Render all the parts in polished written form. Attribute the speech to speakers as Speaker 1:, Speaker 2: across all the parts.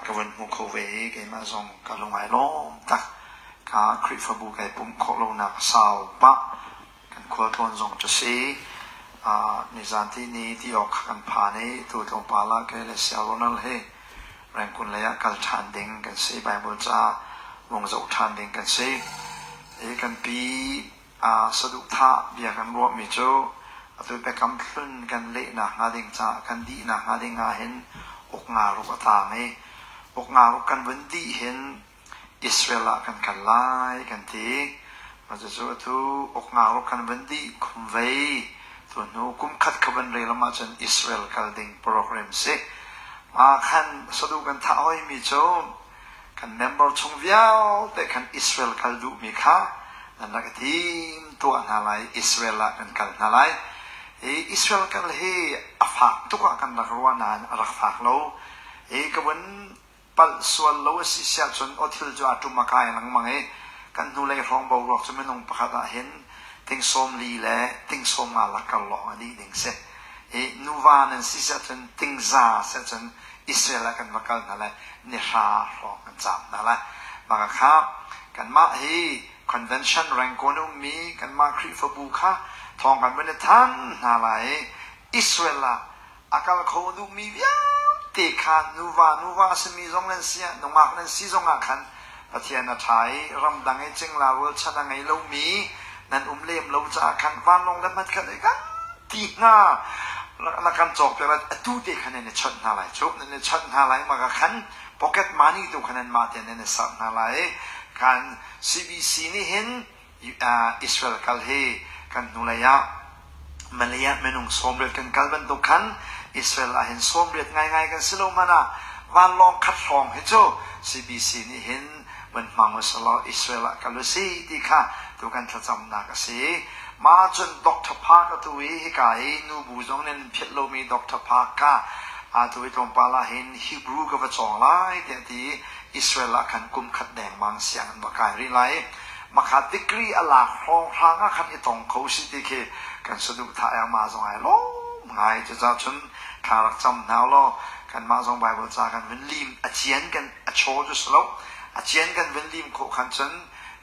Speaker 1: Ka van hmu kho ve i keimah zong ka lung ai lawm tak. Ka Khrihfabu kai pumh khawh lonak a sau pah. Kan khualtlawn zong cu si. Nizan ti ni ti awk kha kan phan i tu tlawmpal ah kei le Saya Ronald hi Rangoon lei ah kal ṭhan ding kan si. Bible ca vung zoh ṭhan ding kan si. I kan pi saduhthah bia kan ruahmi cu atu biakam hlun kan lehnak hnga ding caah kan dihnak hnga ding ahhin uk nga ruk a tang i uk nga ruk kan vun dih hin Israel ah kan kal lai kan ti. Mah cucu atu uk nga ruk kan vun dih kum vei tu hnu kum khat kha van rel ahcun Israel kal ding program si. Mah khan saduh kan thah hoimi cu kan member chung vialte khan Israel kal duhmi kha nan rak i tim tuah hna lai, Israel ah kan kal hna lai. Hi Israel kal hi a fak tuk ah kan rak ruah nain a rak fak lo. Hi ka vun palh sual lo a si siah cun aw thil cu a ṭum a kai lengmang i kan hnulei hrawng boruak cu minung pakhat ah hin ting 40 le ting 50 lak kar lawng a dih ding si. Hi nuva nan si siah cun ting za siah cun Israel ah kan va kal hna lai, ni hra hrawng kan caam hna lai. Mah kha kanmah hi convention Rangoon ummi kanmah Khrihfabu kha thawng kan van i than hna lai i Israel ah a kal kho duhmi vialte kha nuva nuva a simi zong nan si ah nungak nan si zong ah khan Pathian a ṭha i ramdang i cingla rualchan a ngei lomi nan um lem lo caah khan vanlawng le hmat khan kan ti hnga na kan cawk piak lai atu te khan nan i chawnh hna lai cu nan i chawnh hna lai maka khan pocket money tu khan nan mah te nan i serh hna lai kan CBC nih hin Israel kal hi kan hnulei ah Malay ah minung 80 kan kal bantuk khan Israel ah hin 80 ngaingai kan si lo hmanh ah vanlawng khat hrawng hi cu CBC nih hin van hmang usalaw Israel ah kal usi ti kha tu kan thlacamnak a si. Ma cun Dr. Park atu i hika i nubu zong nan philh lomi Dr. Park kha atu i tlawmpal ah hin Hebrew ka va cawng lai tiah ti Israel ah khan kum khat dengmang siang an va kai rih lai. Makha degree a lak hrawng hrang ah khan i tong kho si ti khi kan saduhthah i amah zong ai lawm ngai. Cucaah cun thla rak cam hna law kanmah zong Bible ca kan vun lim a cian kan a chaw cu si lo a cian kan vun lim khawh khan cun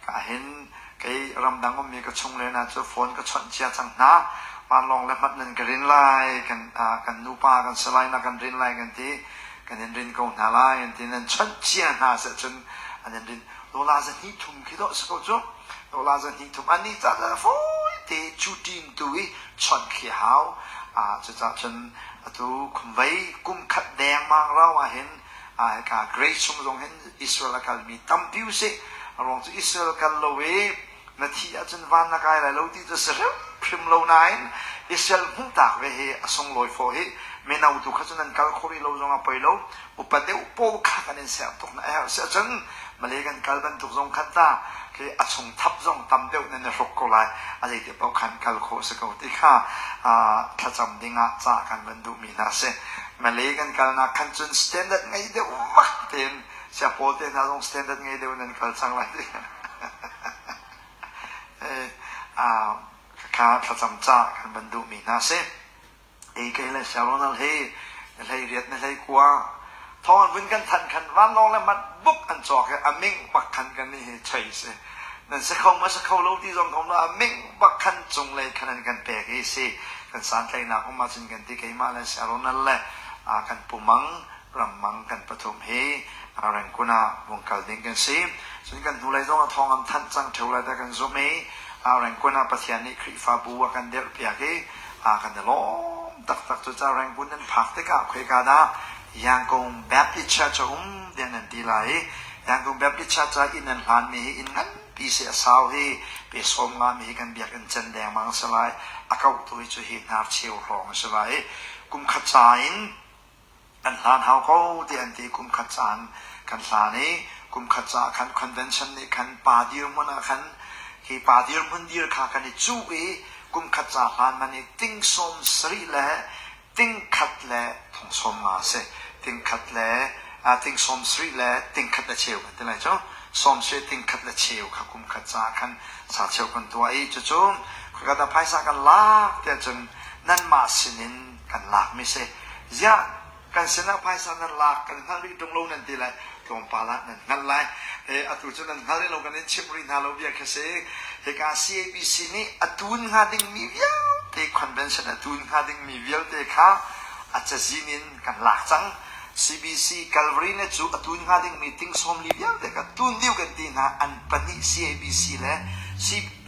Speaker 1: ka hin kei ramdang ummi ka chung le hna cu phone ka chawnh cia cang hna vanlawng le hmat nan ka rin lai kan kan nupa kan si lai na kan rin lai kan ti kan in rin ko hna lai an ti nan chawnh cia hna seh cun an in rin dola za hnih thum khi dawh si ko cu dola za hnih thum ani ca ca fawi te cu team tu i chawnh khi hau a cucah cun atu khumvei kum khat dengmang rau ah hin hika Grace chung zong hin Israel a kalmi tampi usih. A ruang cu Israel kal lo i na thih ahcun van na kai lai lo ti cu si hrimhrim lo nain Israel hmuhtak ve hi a sunglawi fawh hi mino tu kha cu nan kal kho rih lo zong a poi lo upa deuh pawl kha kan in ser tuk na a herh si ahcun Malay kan kal bantuk zong khan ta khi a chung thap zong tam deuh nan i hruk ko lai a zeiti paoh khan kal khawh si ko ti kha thlacam ding ah ca kan van duhmi hna si. Malay kan kalnak khan cun standard ngei deuh bak tein sia pawl te hna zong standard ngei deuh nan kal cang lai ti. Kha thlacam ca kan van duhmi hna si. Ei kei le sia Ronald hi na hlei riat na hlei kua thawng an vun kan thanh khan vanlawng le mat buk an cawk i a ming bak khan kan nih hi choi si nan si kho ma si kho lo ti zong ko a ming bak khan cunglei khan an kan pek i si kan santlaihnak um ahcun kan ti keimah le sia Ronald le kan pumang rammang kan pathum hi Rangoon ah vung kal ding kan si cun kan hnulei zong a thawng an thanh cang ṭheo lai dah kan zumh i Rangoon ah Pathian nih Khrihfabu a kan dirh piak i kan i lawm taktak. Cucaah Rangoon nan phak tikah khoika dah Yangon Baptist Church a um tiah nan ti lai i Yangon Baptist Church ah inn an hlanmi hi inn nganpi si a sau hi pe 50 mi hi kan biakinn cen dengmang a si lai. A kauhtu hi cu hi hnarcheu hrawng a si lai i kum khat ca in kan hlan hau ko ti an ti. Kum khat caan kan hlan i kum khat caah khan convention nih khan pa dirhmun ah khan hi pa dirhmun dir kha kan i cuh i kum khat ca hlan man i ting 70 le ting khat le thong 50 si ting khat le ting 70 le ting khat le cheu kan ti lai cu 70 ting khat le cheu kha kum khat ca khan sa cheu kan tuah i cucu khoika dah phaisa kan lak tiah cun nanmah sinin kan lak mi si ziah. Kan sinah phaisa nan lak kan hngalh rih ṭung lo nan ti lai. Tlawmpal ah nan hngalh lai. Atu cu nan hngal rih lo kan in chimh rih hna lo bia khi si. Hika CABC nih a tun hnga dingmi vialte convention a tun hnga dingmi vialte kha a cazin in kan lak cang. CBC Calvary ne cu a tun hnga dingmi ting 40 vialte kha tun dih kan ti hna. An pahnih CABC le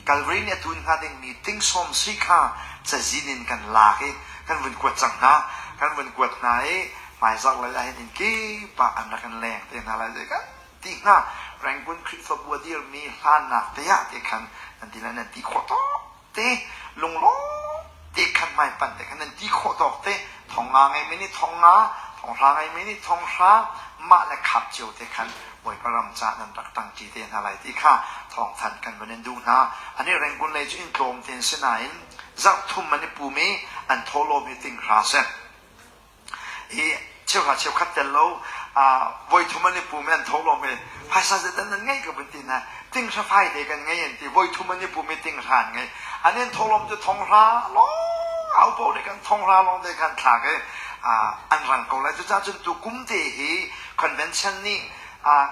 Speaker 1: Calvary nih a tun hnga dingmi ting sawm sui kha cazin in kan lak i kan vun kuat cang hna. Kan vun kuat hna i hmaizarh lei ah hin inn kip ah an rak in leng te hna lai zei kan ti hnga. Rangoon Khrihfabu a dirmi hlannak te ah te khan nan ti lai nan ti khawh tawk te lunglawm te khan hmaipanh te khan nan ti khawh tawk te 5,000 ngeimi nih 5,000, 6,000 ngeimi nih 6,000 mah le khap cio te khan Bawipa ram ca nan rak ṭangṭi te hna lai ti kha thawngthanh kan van in duh hna. Ani Rangoon lei cu inn tlawm te an si nain zarh thum an i pum i an thawhlawm hi 5,000 si. I cheuhra cheukhat tel lo voi thum an i pum i an thawhlawm i phaisa zeidah nan ngeih ka vun ti hna. 5,000 fai te kan ngei an ti. Voi thum an i pum i 5,000 an ngei. An in thawhlawm cu 6,000 lawng au paoh nih kan 6,000 lawng te khan thlak i an rang ko lai. Cucaah cun tu kum te hi convention nih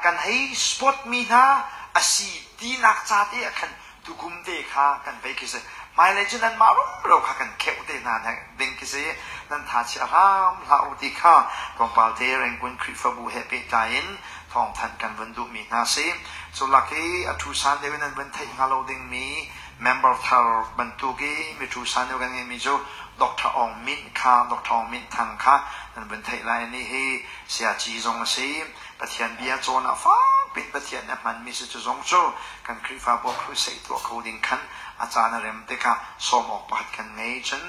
Speaker 1: kan hei spot mi hna a si tinak ca te ah khan tukum te kha kan vei khi si. Hmailei cu nanmah rumro kha kan kheuh te hna ding khi si. Nan tha chia hram hlah u ti kha tlawmpal te Rangoon Khrihfabu he pehtlai in thawngthanh kan vun duhmi hna si. Cu lak i a thu san deuh in an vun theih hnga lo dingmi member thar bantuk i mi thu san deuh kan ngeihmi cu Dr. Aung Mint kha Dr. Aung Mint Thang kha nan vun theih lai. Ni hi Siaci zong a si. Pathian bia cawn ah fakpi in Pathian nih a hmanmi si cu zong cu kan Khrihfabu ah crusade tuah kho ding khan a caan a rem tikah sawm awk pakhat kan ngei. Cun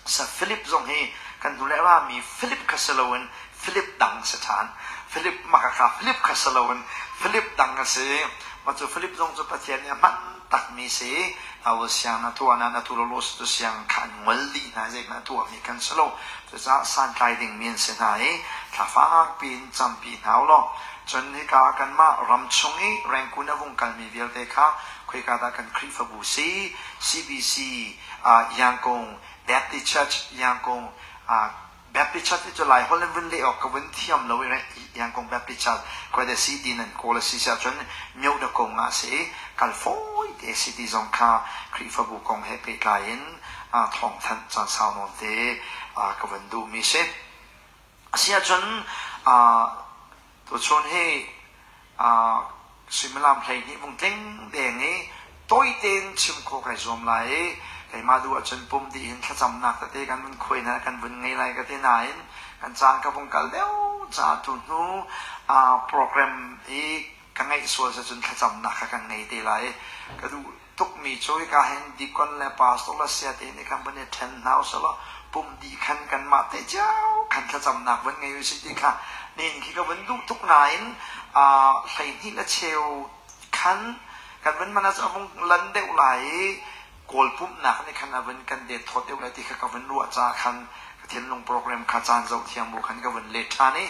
Speaker 1: Sir Philip zong hi kan hnu le rami Philip kha si loin Philip dang si ṭhan. Philip makaka Philip kha si loin Philip dang a si. Mah cu Philip zong cu Pathian nih a hman takmi si. Aul siang na tuah na na tu lo tu siang kha an ngol dih hna zeihmanh a tuahmi kan si lo. Cucaah santlai dingmi an si hna i thla fakpi in campi hna u law cun hika ah kanmah ram chung i Rangoon a vung kalmi vialte kha khoika dah kan Khrihfabu si CBC Yangon Baptist Church Yangon Baptist Church ti cu Lai holh in vun leh awk ka vun thiam lo i Yangon Baptist Church khoi dah si ti nan kawl a si si ahcun myoda kong ah a si i kal fawi te a si ti zong kha Khrihfabu kong he pehtlai in thawngthanh caan sau nawn te ka vun duhmi si. Asiahcun tuchun hi suimilam 12 vung tling deng i tawi tein chim khawh kai zuam lai i keimah duh ahcun pum dih in thlacamnak tete kan vun khuai na kan vun ngei lai ka ti nain kan caan ka vung kal deuh caah tu hnu program i ka ngeih sual cun thlacamnak kha kan ngei te lai. Ka duh tukmi cu hika hin deacon le pastor le saya te nih khan vun i ṭhen hna usih law pum dih khan kanmah te cio khan thlacamnak vun ngei usih ti kha nihin khi ka vun duh tuk nain 12 le cheu khan kan vun man ah a vung lan deuh lai i Kawl pumhnak nih khan a vun kan det thawt deuh lai ti kha ka vun ruah caah khan ka thinlung program kha caan zoh thiam bu khan ka vun let ṭhan i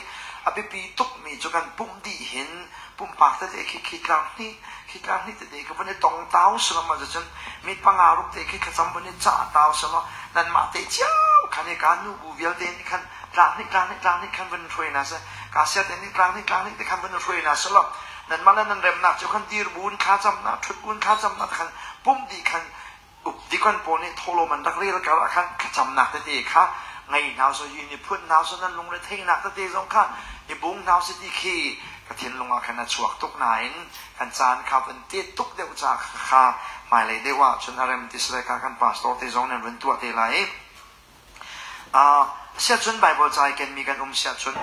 Speaker 1: a biapi tukmi cu kan pumh dih hin pumpak tete khi khi tlang hnih khi tlang hnih tete ka vun i tong tau salam ahcun mit panga ruk te khi thlacam vun i cah tau selaw nanmah te cio khan i ka nu bu vialte nih khan tlang hnih tlang hnih tlang hnih khan vun hruai hna seh ka sia te nih tlang hnih tlang hnih te khan vun hruai hna selaw nanmah le nan remnak cu khan dir buin thla camnak ṭhut buin thla camnak khan pumh dih khan updikon pawl nih thawhlawm an rak rel kar ah khan thlacamnak tete kha ngei hna usih hi ni phun hna usih nan lungre theihnak tete zong kha i bung hna usih ti khi ka thinlung ah khan a chuak tuk nain kan caan kha van te tuk deuh ca kha hmailei deuh ah cun a rem ti sile kha kan pastor te zong nan vun tuah te lai. Siahcun Baibal ca i kenmi kan um siahcun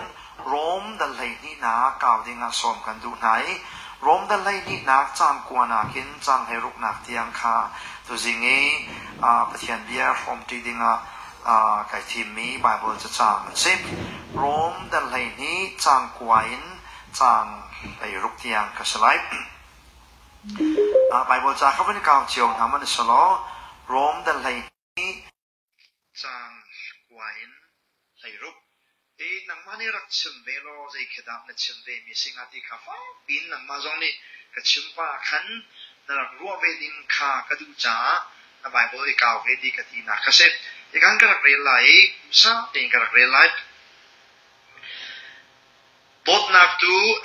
Speaker 1: Rom dal 12nak kau dingah sawm kan duh hna i Rom dal 12nak caang kuanak in caang 16nak tiang kha tuzing i Pathian bia hrawmṭi dingah kai thimmi Baibal cacaang an si. Rom dal 12 caang kua in caang 16 tiang ka si lai. Baibal ca kha van i kau cio hna man i law Rom dal 12 Caang kua in 16. E nangmah nih rak chim ve law zei khi dah na chim ve mi si hnga ti kha fakpi in nangmah zong nih ka chim pah ah khan na rak ruah ve ding kha ka duh caah na Baibal i kau ve ti ka tinak kha si. Hikhan ka rak rel lai i duhsah tein ka rak rel lai. Dawtnak tu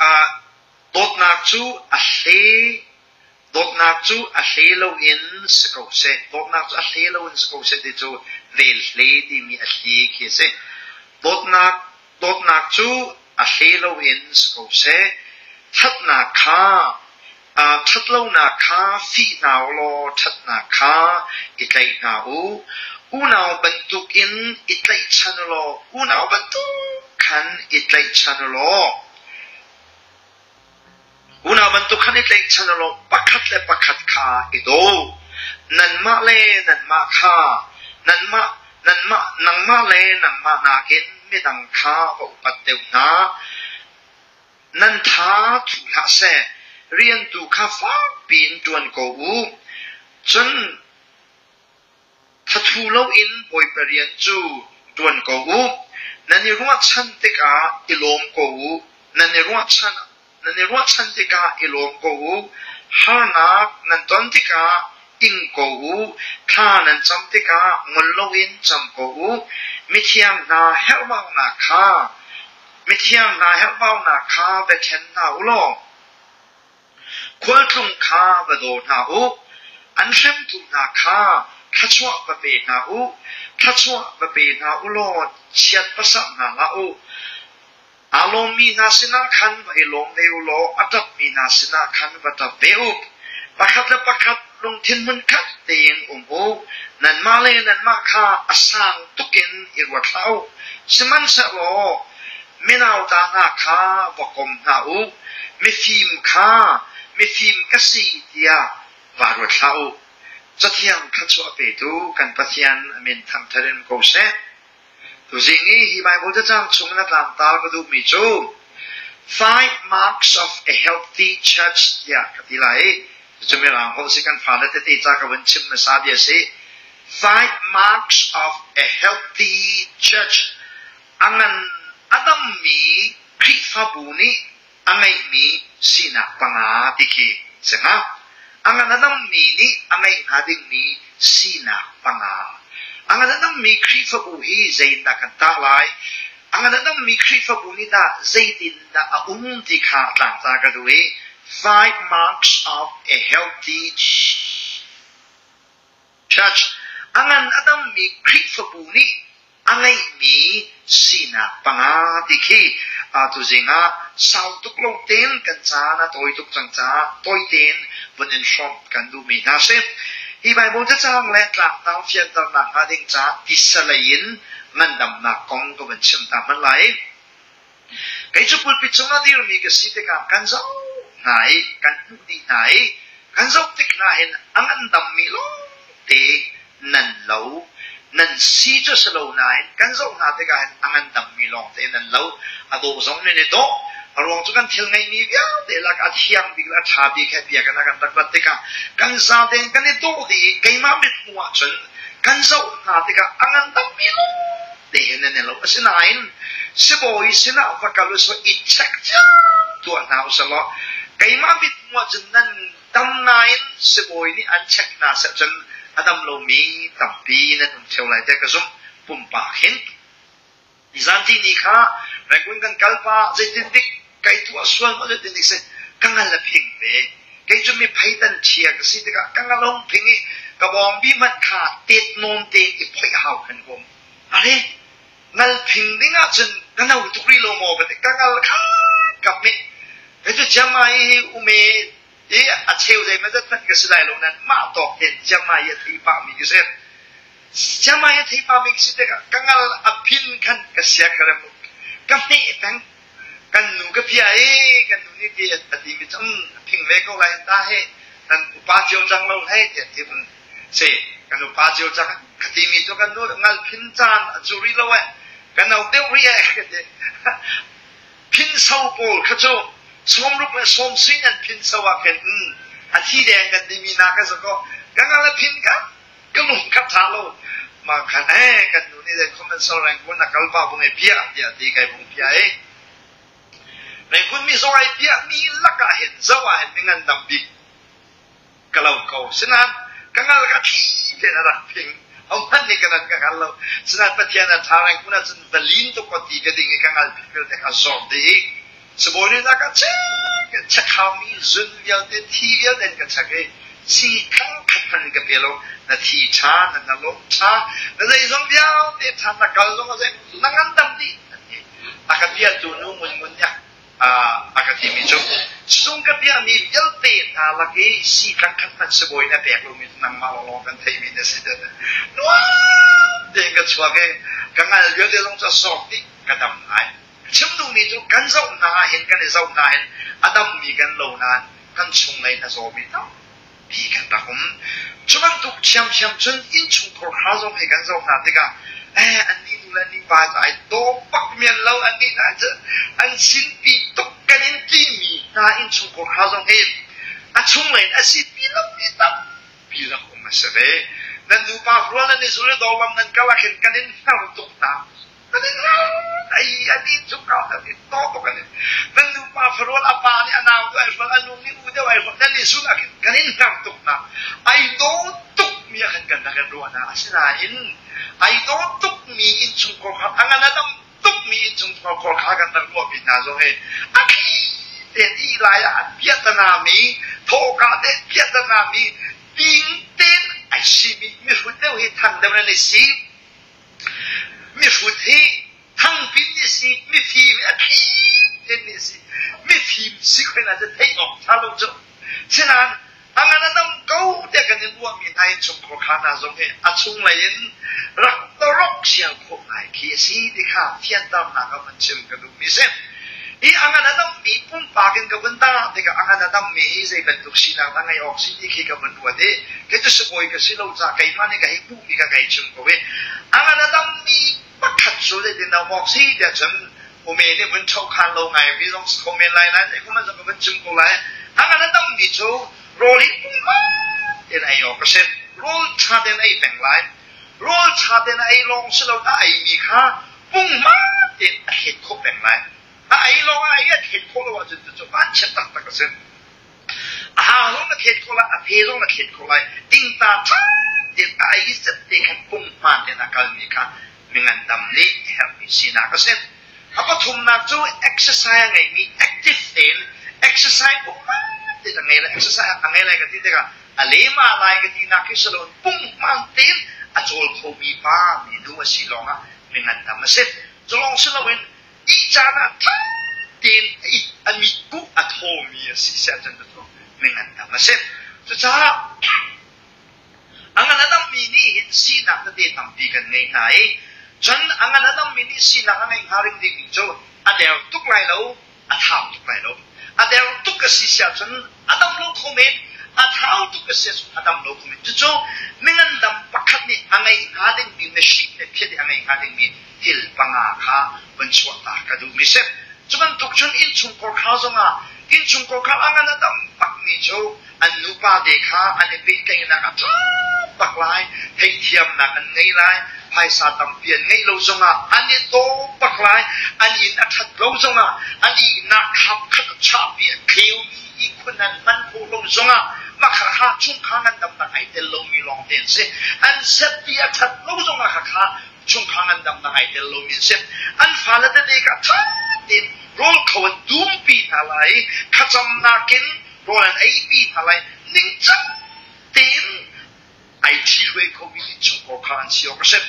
Speaker 1: dawtnak cu a hle dawtnak cu a hle loin si ko seh. Dawtnak cu a hle loin si ko seh ti cu vel hle timi a hli khi a si. Dawtnak dawtnak cu a hle loin si ko seh. Ṭhatnak kha ṭhatlonak kha fih hna u law ṭhatnak kha i tlaih hna u. Unau bantukin i tlaihchan u law unau bantuk khan i tlaihchan u law unau bantuk khan i tlaihchan u law pakhat le pakhat kha i daw. Nanmah le nanmah kha nanmah nanmah nangmah le nangmah nakin midang kha va upat deuh hna. Nan tha thu hlah seh, rian tu kha fak piin ṭuan ko u. Cun thathu loin Bawipa rian cu ṭuan ko u. Nan i ruahchan tikah i lawm ko u. Nan i ruahchan nan i ruahchan tikah i lawm ko u. Harnak nan ton tikah ing ko u. Thla nan cam tikah ngol loin cam ko u. Mithiang hna herhbaunak kha Mithiang hna herhbaunak kha va ṭhen hna u law khualtlung kha va daw hna u. An hremtu hna kha thluachuah va pe hna u. Thluachuah va pe hna u law chiat va serh hna hlah u. Aa lawmmi hna sinah khan va i lawm ve u law a ṭapmi hna sinah khan va ṭap ve u. Pakhat le pakhat lungthin hmunkhat tein um u. Nanmah le nanmah kha a sang tuk in i ruat hlah u. Sihmanhsehlaw minauta hna kha va kom hna u, mifim kha mifim ka si tiah vaa ruat hlah u. Cathiang thluachuah petu kan Pathian a min thangṭhat in ko seh. Tuzing i hi Baibal cacang chung in a tlangtar ka duhmi cu Five Marks of a Healthy Church tiah ka ti lai i cucu Mirang holh si kan fale tete ca ka vun chim hmasa bia si. Five Marks of a Healthy Church a ngan a dammi Khrihfabu nih a ngeihmi sinak panga ti khi si hnga. A ngan a dammi nih a ngeih hnga dingmi sinak panga. A ngan a dammi Khrihfabu hi zeitindah kan tah lai? A ngan a dammi Khrihfabu nih dah zeitindah a um ti kha tlangta ka duh i Five Marks of a Healthy Church a ngan a dammi Khrihfabu nih a ngeihmi sinak panga ti khi tuzing ah sau tuk lo tein kan caan a tawi tuk cang caah tawi tein vun in hrawmh kan duhmi hna si. Hi Baibal cacang le tlangtang fianternak hnga ding caah tisa lei in ngandamnak kong ka vun chim ta hmanh lai. Kei cu pulpit cungah dirmi ka si tikah kan zoh hna i kan hmuh dih hna i kan zoh tik hna hin a ngandammi lawngte nan lo. Nan si cu a si lo nain kan zoh hna tikah hin a ngandammi lawngte nan lo. A dawh zong nan i dawh. A ruang cu kan thil ngeihmi vialte lak a thiang bik le a ṭha bik he bia kan kan rak rat tikah kan zaten kan i dawh dih i keimah mithmuh ahcun kan zoh hna tikah a ngandammi lawngte he nan i lo. Asinain sibawi sinah va kal usih i check cio tuah hna usih law keimah mithmuh ahcun nan dam nain sibawi nih an check hna seh cun a dam lomi tampi nan um ṭheo lai tiah ka zumh. Pumpak hin nizan tihni kha Rangoon kan kal pah zeitindik kai tuah sual maw zeitindik si ka ngal a phing ve. Kei cu mi pheitan ṭhia ka si tikah ka ngal a hung phing i ka bawngbi hmanh kha tet nawn tein i phoih hau khan ka um. Are ngal phing ding ahcun ka no tuk rih lo maw ka ti ka ngal kha ka hmeh kei cu Chiangmai hi ume i a cheu zeimawzat hmanh ka si lai lo nain mah tawk tein Chiangmai hi a thei pahmi ka si. Chiangmai a thei pahmi ka si tikah ka ngal a phin khan ka sia ka rem ka hmeh peng. Kan nu ka phia i kan nu nih ti a timi cu a phing ve ko lai ta he nan upa cio cang lo hei tiah ti Si, kan upa cio cang ka timi cu kan nu ngal phin caan a cu rih lo eh. Kan no deuh rih eh ka ti. Phinso pawl kha cu 60 le 70 an phinso ah khin a thi deng kan timi na ka zako. Ka ngal a phin ka ka lung ka tha lo. Ma khan eh kan nu nih dai khom an sol reng kun a kal pa bung e pia tiah ti kai bung pia e. Rengkun mi zong ai pia mi lakah hin zo ah hin mi ngandam bik ka lo ko. Sinain ka ngal ka thi tein a rak phing. Hohmanh nih ka nan ka hngal lo. Sinain Pathian a ṭha reng kun ahcun va lin tuk kaw ti ka ding i ka ngal phil te kha zor dih.
Speaker 2: Sibawi nih na ka check check haumi zun vialte thi vialte in ka check i si tlang khat hmanh in ka pe lo. Na thi ṭha, na na lung ṭha, na zeizong vialte ṭha, na kal zong a zei, na ngandam dih an ti. A ka piatu nu ngun nih a ka timi cu sung ka piahmi vialte hna lak i si tlang khat hmanh sibawi na pek lomi nangmah lawnglawng kan theihmi na si tiah nuam tein ka chuak i ka ngal vialte zong cu a sawk dih ka dam ngai. Chim duhmi cu kan zoh hna ahhin kan i zoh hna hin a dammi kan lo nain kan chunglei in a zawmi tampi kan rak um. Cu bantuk ṭhiamṭhiam cun innchungkhar hna zong hi kan zoh hna tikah eh annih nu le annih pa cu ai daw bak men lo annih hna cu an sinpi tuk kan in timi hna innchungkhar hna zong hi a chunglei in a sipi lomi tampi rak um a si ve. Nan nupa rual nan i zul i dawlam nan kal ah khin kan in hngar tuk hna. Kan in ai ani chung ka kan in to to kan in nan nu pa farual a pa nih a nau tu ai hrual a nu nih u deuh ai hrual nan i sul ah khin kan in hnar tuk na ai daw tuk mi ah khan kan rak in ruah na asinain ai daw tuk mi innchungkhar kha a ngan a dam tuk mi innchungkhar kha kan rak ruah mi hna zong hi a thli tein ih lai ah piahtana mi thawhka te piahtana mi ping ten ai si mi mihrut deuh hi thang deuh nan i si. Mihrut hi thangpin nih si, mifim hi a thli ten nih si. Mifim si khoi na cu theih awk ṭha lo cu. Sinain a ngan a dam ko tiah kan in ruahmi hna in chungkhar kha hna zong hi a chunglei in rak torok sial khawh ngai khi a si ti kha fianternak ah van chim ka duhmi si. Hi a ngan a dammi pumpak in ka vun tah tikah a ngan a dammi hi zei bantuk sinak dah ngeih awk si ti khi ka vun ruat i kei cu sibawi ka si lo caah keimah nih ka hei hmuhmi ka ngei chim ko i a ngan a dammi pakhat cu zeitin dah awk si tiah cun ume nih vun ṭhohkhan lo ngaimi zong si kho men lai nain zeikhom zong ka vun chim ko lai. A ngan a dammi cu rawl hi pumpak tein ei awk a si. Rawl ṭha tein ei peng lai. Rawl ṭha tein a ei lawng si lo a eimi kha punghman tein a thlet khawh peng lai. A ei lawng ah ei a thlet khawh lo ahcun cucu vanchiat taktak a si. A hang zong na thlet khawh lai, a phe zong na thlet khawh lai. Tingta ṭha tein a ei zet te khan punghman tein a kalmi kha mingandam nih herhmi sinak a si. A pathumnak cu exercise a ngeimi active tein exercise punghman tein a ngei lai. Exercise a ngei lai ka ti tikah a lema lai ka tinak khi si loin punghman tein a cawl khomi pa minu a si lawngah mi ngandam a si. Cu lawng si loin ih caan ah ṭha tein a it a mitkuh a thawmi a si siah cun cu mi ngandam a si. Cucaah a ngan a dammi nih hin sinak tete tampi kan ngei hna i cun a ngan a dammi nih sinak a ngeih hnga ring dingmi cu a der tuk lai lo, a thau tuk lai lo. A der tuk a si siah cun a dam lo kho men, a thau tuk a si ahcun a dam lo kho men. Cucu mingandam pakhat nih a ngeih hnga dingmi machine le phiat i a ngeih hnga dingmi thil panga kha van chuahta ka duhmi si. Cu bantuk cun innchungkhar kha zongah innchungkhar kha a ngan a dam bakmi cu an nupa te kha an i pehtlaihnak a ṭha bak lai, theihthiamnak an ngei lai, phaisa tampi an ngeih lo zongah an i daw bak lai, an inn a ṭhat lo zongah an ihnak khap khat a chahpi a tleumi ihkhun an hman khawh lo zongah mah khakha chungkhar ngandamnak ai tel lomi lawngte an si. An setpi a ṭhat lo zongah khakha chungkhar ngandamnak ai tel lomi an si. An fale tete kha ṭha tein rawl kho an dumpi hna lai i thlacamnak in rawl an eipi hna lai. Ningcang tein ai ṭhihruai khomi innchungkhar kha an si awk a si.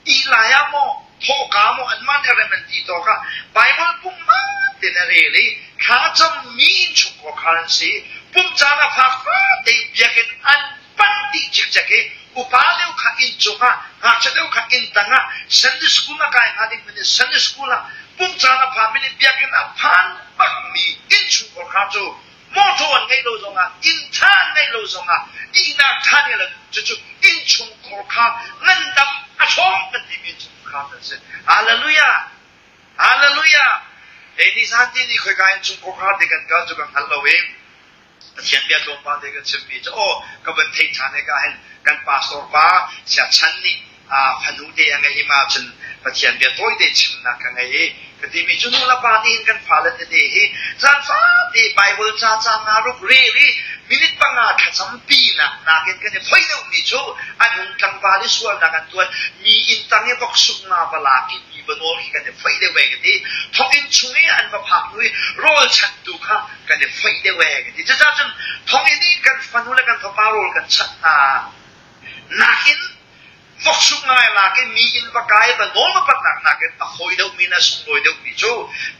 Speaker 2: Ih lai ah maw, thawhka maw anmah nih rem an ti tawk ah Baibal pumhman tein a rel i thlacammi innchungkhar kha an si. Pumh caan a phak fate biakinn an panh dih cikcek i upa deuh kha inn cungah, ngakchia deuh kha inn tangah Sunday school a kai hnga ding nih Sunday school ah pumh caan a phan mi nih biakinn a phan bakmi innchungkhar kha cu mawṭaw an ngeih lo zongah inn ṭha an ngeih lo zongah ihnak ṭha ngeih lo cucu innchungkhar kha ngandam a ṭhawng kan timi innchungkhar kan si. Hallelujah! Hallelujah! Ei ni zan ti ni khoika innchungkhar kha te kan kal cu kan hngal lo i Pathian bia tlawmpal te kan chimmi cu aw ka van theih ṭhan hika hin kan pastor pa sia chan nih fanu te a ngeih i ma cun Pathian bia tawite chimnak ka ngei i ka timi cu nu le pa nih hin kan fale tete hi zan fate Bible ca ca nga ruk rel i minute panga thlacampi nak nakin kan i phoi deuhmi cu an hung tlangval i sualnak an tuan mi inn tang i vok suk nga va lak i mi. va nawl khi kan i foih deuh ee ka ti. Thonginn chung i an va phak hnu i rawl chanhtu kha kan i foih deuh ee ka ti. Cucaah cun thonginn i kan fanu le kan fapa rawl kan chanh hna nakin voksuk ngai lak i mi inn va kai va nawl va patnak nakin a fawi deuhmi le a sunglawi deuhmi cu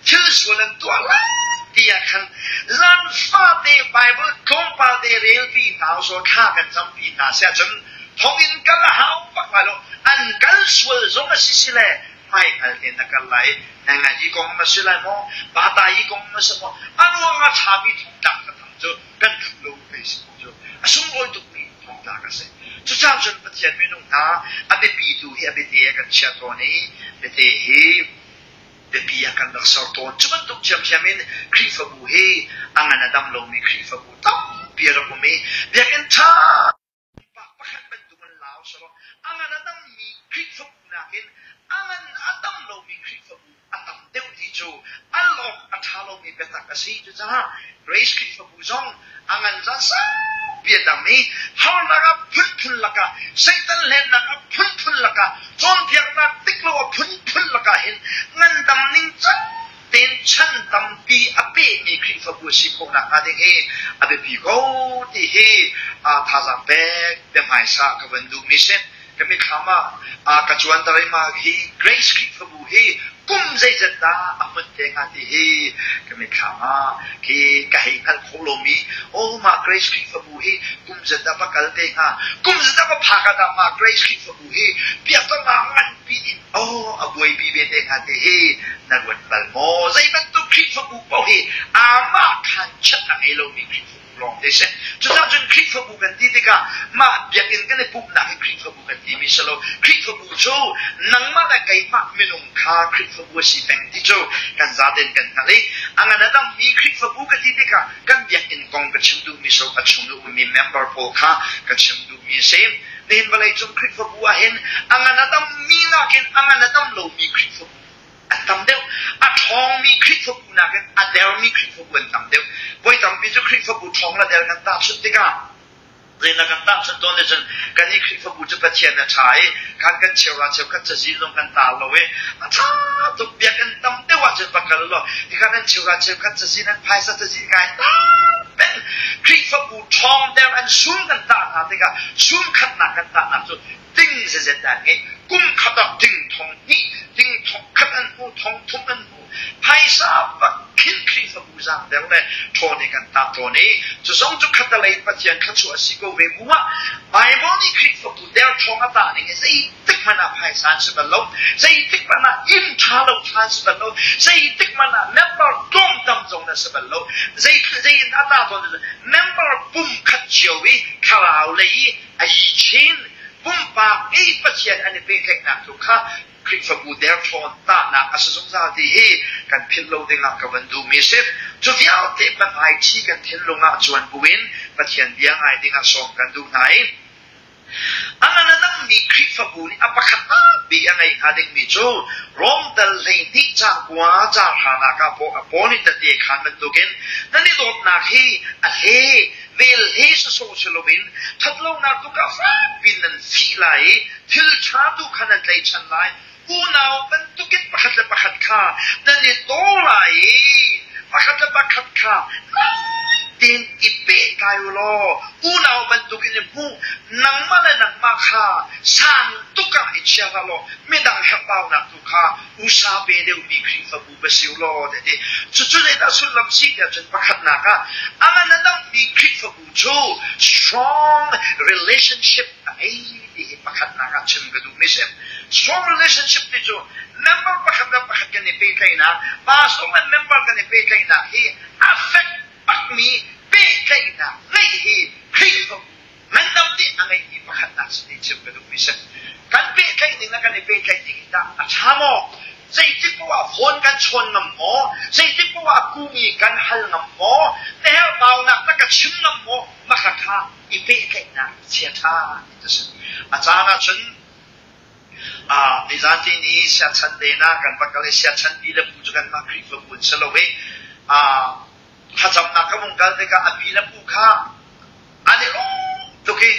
Speaker 2: thil sual an tuah lai ti ah khan zan fate Bible tlawmpal te relpi hna usawh thla kan campi hna siah cun thonginn kal a hau bak lai lo. An kal sual zong a si si le hmaihngal tein na kal lai. Nangan i kong na si lai maw? Bata i kong na si maw? A ruang a ṭhami thongtlak ka thang cu kan ṭhu lo pei si cu a sunglawi tukmi thongtlak a si. Cucaah cun Pathian minung hna a biapi tu hi a biate ah kan chiah tawn i biate hi biapi ah kan rak ser tawn. Cu bantuk ṭhiamṭhiam in Khrihfabu hi a ngan a dam lomi Khrihfabu tampi a rak um i biakinn ṭha Pak pakhat bantuk in lau selaw a ngan a dammi Khrihfabu nakin a ngan a dam lomi Khrihfabu a tam deuh ti cu al awk a ṭha lomi biatak a si. Cucaah Grace Khrihfabu zong a ngan caan saupi a dam i harnak a phunphun lakah Satan hlennak a phunphun lakah cawnpiaknak dik lo a phunphun lakah hin ngandam ningcang tein chan tampi a pehmi Khrihfabu a si khawh nakhnga ding hi a biapi ko ti hi thazaang pek biahmaisa ka van duhmi si. Ka mitthlam ah ka cuanter i mah hi Grace Khrihfabu hi kum zeizat dah a hmunh te hnga ti hi ka mitthlam ah khi ka hei hngalh khawh lomi oh mah Grace Khrihfabu hi kum zat dah va kal te hnga kum zat dah va phak ah dah mah Grace Khrihfabu hi biakam ah nganpi in Oh, a buaipi ve te hnga te hi na ruat bal maw? Zei bantuk Khrihfabu paoh hi amah khan chat a ngei lomi Khrihfabu lawng te si. Cucaah cun Khrihfabu kan ti tikah mah biakinn kan i pumhnak hi Khrihfabu kan timi si lo. Khrihfabu cu nangmah le keimah minung kha Khrihfabu a si peng ti cu kan zaten kan hngalh i a ngan a dammi Khrihfabu ka ti tikah kan biakinn kong ka chim duhmi so a chung i ummi member pawl kha ka chim duhmi a si. Nihin vawleicung Khrihfabu ah hin a ngan a dammi nakin a ngan a dam lomi Khrihfabu an tam deuh. A ṭhawngmi Khrihfabu nakin a dermi Khrihfabu an tam deuh. Voi tampi cu Khrihfabu ṭhawng le der kan tahchunh tikah zeinak kan tahchunh tawn cun kan i Khrihfabu cu Pathian a ṭha i khan kan cheura cheukhat cazin zong kan tar lo i a ṭha tuk biakinn tam deuh ahcun va kal law hika nan cheura cheukhat cazin an phaisa cazin kai tam peng Khrihfabu ṭhawng deuh an sum kan tah hna tikah sum khatnak kan tahnak cu ting zezet an ngei. Kum khat ah ting thong hnih, ting thong khat an hmu, thong thum an hmu. Phaisa bak khin Khrihfabu zaang deuh le ṭhawn i kan tah tawn i cu zong cu khatalei Pathian thluachuah a si ko ve bu ah Bible nih Khrihfabu derthawng a tah ning hi zeitik hmanh ah phaisa an si bal lo, zeitik hmanh ah inn ṭha lo ṭha an si bal lo, zeitik hmanh ah member tlawmtam zong na si bal lo. Zei zei in a tah tawn member pum khat cio i thlarau lei i a yi chin pumpak i Pathian an i pehtlaihnak tu kha Khrihfabu derthrawn tahnak a si zungzal ti hi kan philh lo dingah ka van duhmi a si. Cu vialte pahmaiṭhi kan thinlung ah cuan buin Pathian bia ngai dingah sawm kan duh hna i a ngan a dangmi Khrihfabu nih a pakhat bi a ngei hnga dingmi cu Rom dal 12 caang kua caang hranak ah Paul nih tete khaan bantukin nan i dawtnak hi a hle vel he sawsawh si loin ṭhatlonak tu kha fakpi nan fih lai i thil ṭha tu kha nan tlaihchan lai. Unau bantukin pakhat le pakhat kha nan i daw lai i pakhat le pakhat kha tein i pehtlai u law unau bantukin i hmu. Nangmah le nangmah kha sang tuk ah i chia hlah law midang herhbaunak tu kha usa pe deuhmi Khrihfabu va si u law ti ti. Cucu zeidah sullam si tiah cun pakhatnak ah a ngan a dammi Khrihfabu cu strong relationship a ngei ti hi pakhatnak ah chim ka duhmi si. Strong relationship ti cu member pakhat le pakhat kan i pehtlaihnak, pastor le member kan i pehtlaihnak hi a fek bakmi pehtlaihnak ngeih hi Khrihfabu ngandam nih a ngeihmi pakhatnak si ti chim ka duhmi si. Kan pehtlaih ning le kan i pehtlaih ning hi tah a ṭha maw? Zeitik paoh ah phone kan chawn ngam maw? Zeitik paoh ah kumi kan hal ngam maw? Na herhbaunak na ka chim ngam maw? Mah kha i pehtlaihnak chia ṭha ti a si. A caan ahcun nizan ni siachan te na kan va kal i siachan pi le pu cu kanmah Khrihfabu an si lo i thlacamnak ka vung kal tikah a pi le pu kha an i lawm tuk i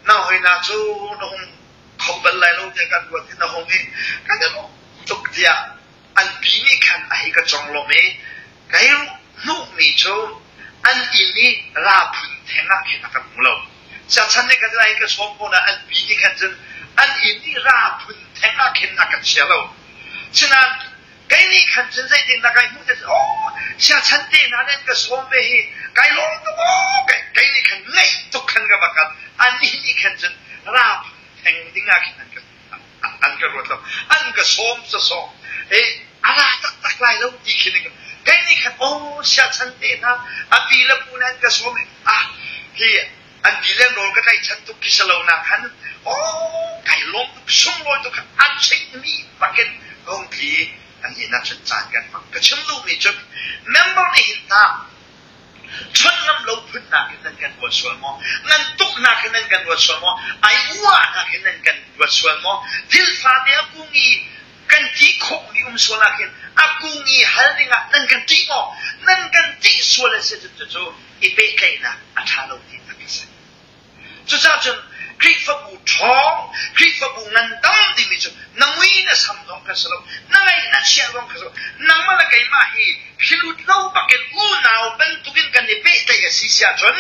Speaker 2: na hawina cu na hung kho bal lai lo tiah kan ruat i na hung i kan i lawm. tuk tiah an pi nih khan a hei ka conglawmh i kei hmuhmi cu an inn i ra phun theng ah khin a ka hmu lo. Siachan nih khan ai ka sawm ko nain an pi nih khan cun an inn i ra phun theng ah khin a ka chia lo. Sinain kei nih khan cun zeitin dah kai hmuh te aw siachan te hna nih an ka sawm ve hi kai lawm tuk aw kei nih khan ngaih tuk khan ka va kal. Annih nih khan cun ra phun theng ding ah khin an ka an ka ruat lo an ka sawm sawsawh e a ra taktak lai lo ti khin kei nih khan aw siachan te hna a pi le pu nan ka sawm ah hi an pi le rawl ka tlaihchan tuk khi si lo na khan aw kai lawm tuk sunglawi tuk khan an chimmi bakin hung tli an inn ah cun caan kan hmang ka chim duhmi cu member nih hin ta Chawnh ngam lo phunnak in nan kan ruat sual maw? Ngan tuknak in nan kan ruat sual maw? Ai uahnak in nan kan ruat sual maw? Thil fate a kung i kan ti khawhmi um sual ah khin a kung i hal dingah nan kan ṭih maw? Nan kan ṭih sual a si cun cucu i pehtlaihnak a ṭha lo tinak a si. Cucaah cun Khrihfabu ṭhawng, Khrihfabu ngandam timi cu na mui na sam zong kha si lo, na ngaih na chia zong kha si lo, nangmah le keimah hi hrilut lo bakin unau bantukin kan i pehtlaih a si si ahcun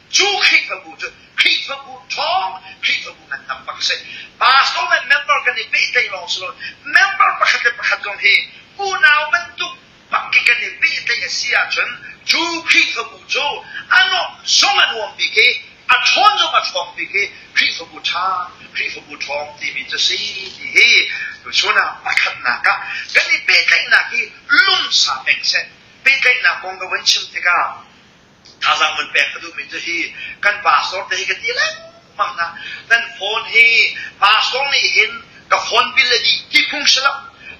Speaker 2: cu Khrihfabu cu Khrihfabu ṭhawng, Khrihfabu ngandam bak a si. Pastor le member kan i pehtlaih lawng si lo, member pakhat le pakhat zong hi unau bantuk Pakki kan i pehtlaih a si ahcun cu Khrihfabu cu a nuamh zong a nuam bik i a ṭhawn zong a ṭhawng bik i Khrihfabu ṭha, Khrihfabu ṭhawng timi cu si ti hi tuchun ah pakhatnak ah kan i pehtlaihnak hi lungsa peng seh. Pehtlaihnak kong ka vun chim tikah Thazaang vun pek ka duhmi cu hi kan pastor te hi ka ti lengmang hna. Nan phone hi pastor nih hin ka phone bill a dih ti phung si lo.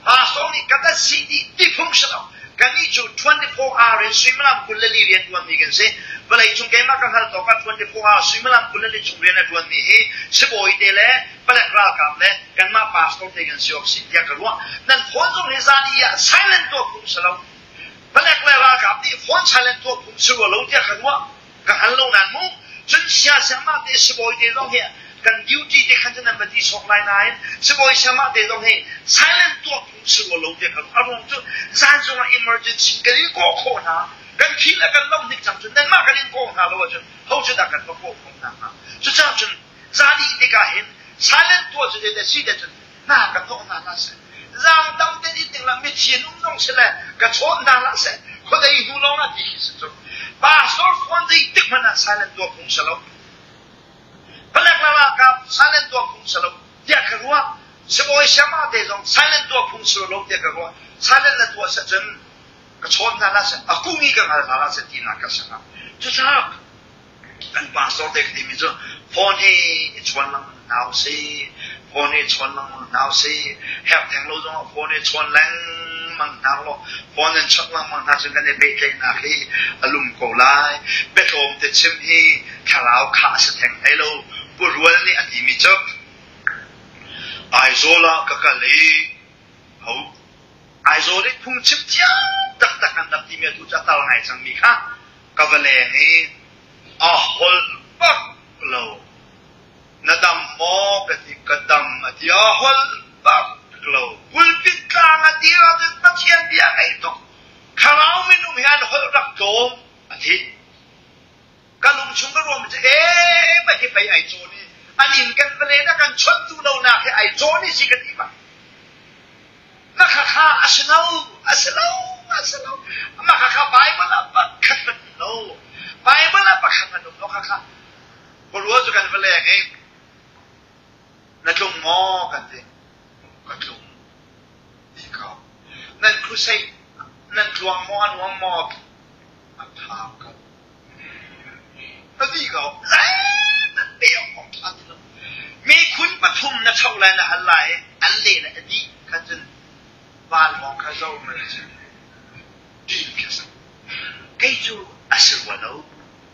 Speaker 2: Pastor nih ka dat si dih ti phung si lo. Kannih cu 24 hour in suimilam 24 rian ṭuanmi kan si. Vawlei cung keimah ka hngalh tawk ah 24 hour suimilam 24 chung rian a ṭuanmi hi sibawi te le palek ralkap le kanmah pastor te kan si awk si tiah ka ruah. Nan phone zong hi zan i ah silent tuah phung si lo. Palek le ralkap nih phone silent tuah phung si rua lo tiah ka ruah. Ka hngal lo nain mu. Cun siasiamah te sibawi te zong hi kan duty te khan cun nan va ti sawk lai nain sibawi siamah te zong hi silent tuah phung si rua lo tiah ka ruah. A ruang cu zan zong ah emergency kan in kawh khawh hna. Kan thi le kan lo hnik cang cun nanmah kan in kawh hna lo ahcun ho cu dah kan va kawh khawh hna hnga. Cucaah cun zan ih tikah hin silent tuah cu te si te cun hna ka hnawh hna hlah seh zaang dam te ding la mithin um zong si le ka chawn hna hlah seh khuadei hnu lawng ah ti khi si cu pastor phone zei tik hmanh ah silent tuah phung si lo palek la ralkap silent tuah phung si lo tiah ka ruah sibawi siama te zong silent tuah phung si lo tiah ka ruah silent na tuah seh cun ka chawn hna hlah seh a kung i ka ngal hna hlah seh ti nak ka sangah cucaah Kan pastor te ka timi cu phone hi i chawn lengmang hna usih. Phone hi chawn lengmang hna usih. Herh theng lo zongah phone hi chawn lengmang hna law phone in chawnh lengmang hna cun kan i pehtlaihnak hi a lum ko lai. Biatlawm te chim hi thlarau khah a si theng hlei lo. Pu Rual nih a timi cu Aizawl ah ka kal i ho Aizawl i phungchim thiam taktak an rak timi atu cu a tar ngai cangmi kha ka va leng i a holh bak lo. Na dam maw ka ti ka dam a ti a holh bak lo. Pulpit tlang a dir ahcun Pathian bia ngei tuk. Thlarau minung hi an holh rak tlawm a ti. Ka lung chung ka ruam cu ee ma hi pei ai cawn i an inn kan va len a kan chawnh duh lonak hi ai cawn i si ka ti bak. Na khakha a si lo, a si lo, a si lo. Mah khakha Bible ah pakhat hmanh um lo. Bible ah pakhat hmanh um lo khakha. Khualua cu kan va leng i na tlung maw kan ti. Ka tlung. Ti ko. Nan crusade nan tluang maw a nuam maw? A tha ko. A ti ko. Zeihmanh pe awk ṭha ti lo. Miphun pathum na choh lai na hal lai i an leh le a dih kha cun vanlawng kha zo mei cu din khi a si. Kei cu a si rua lo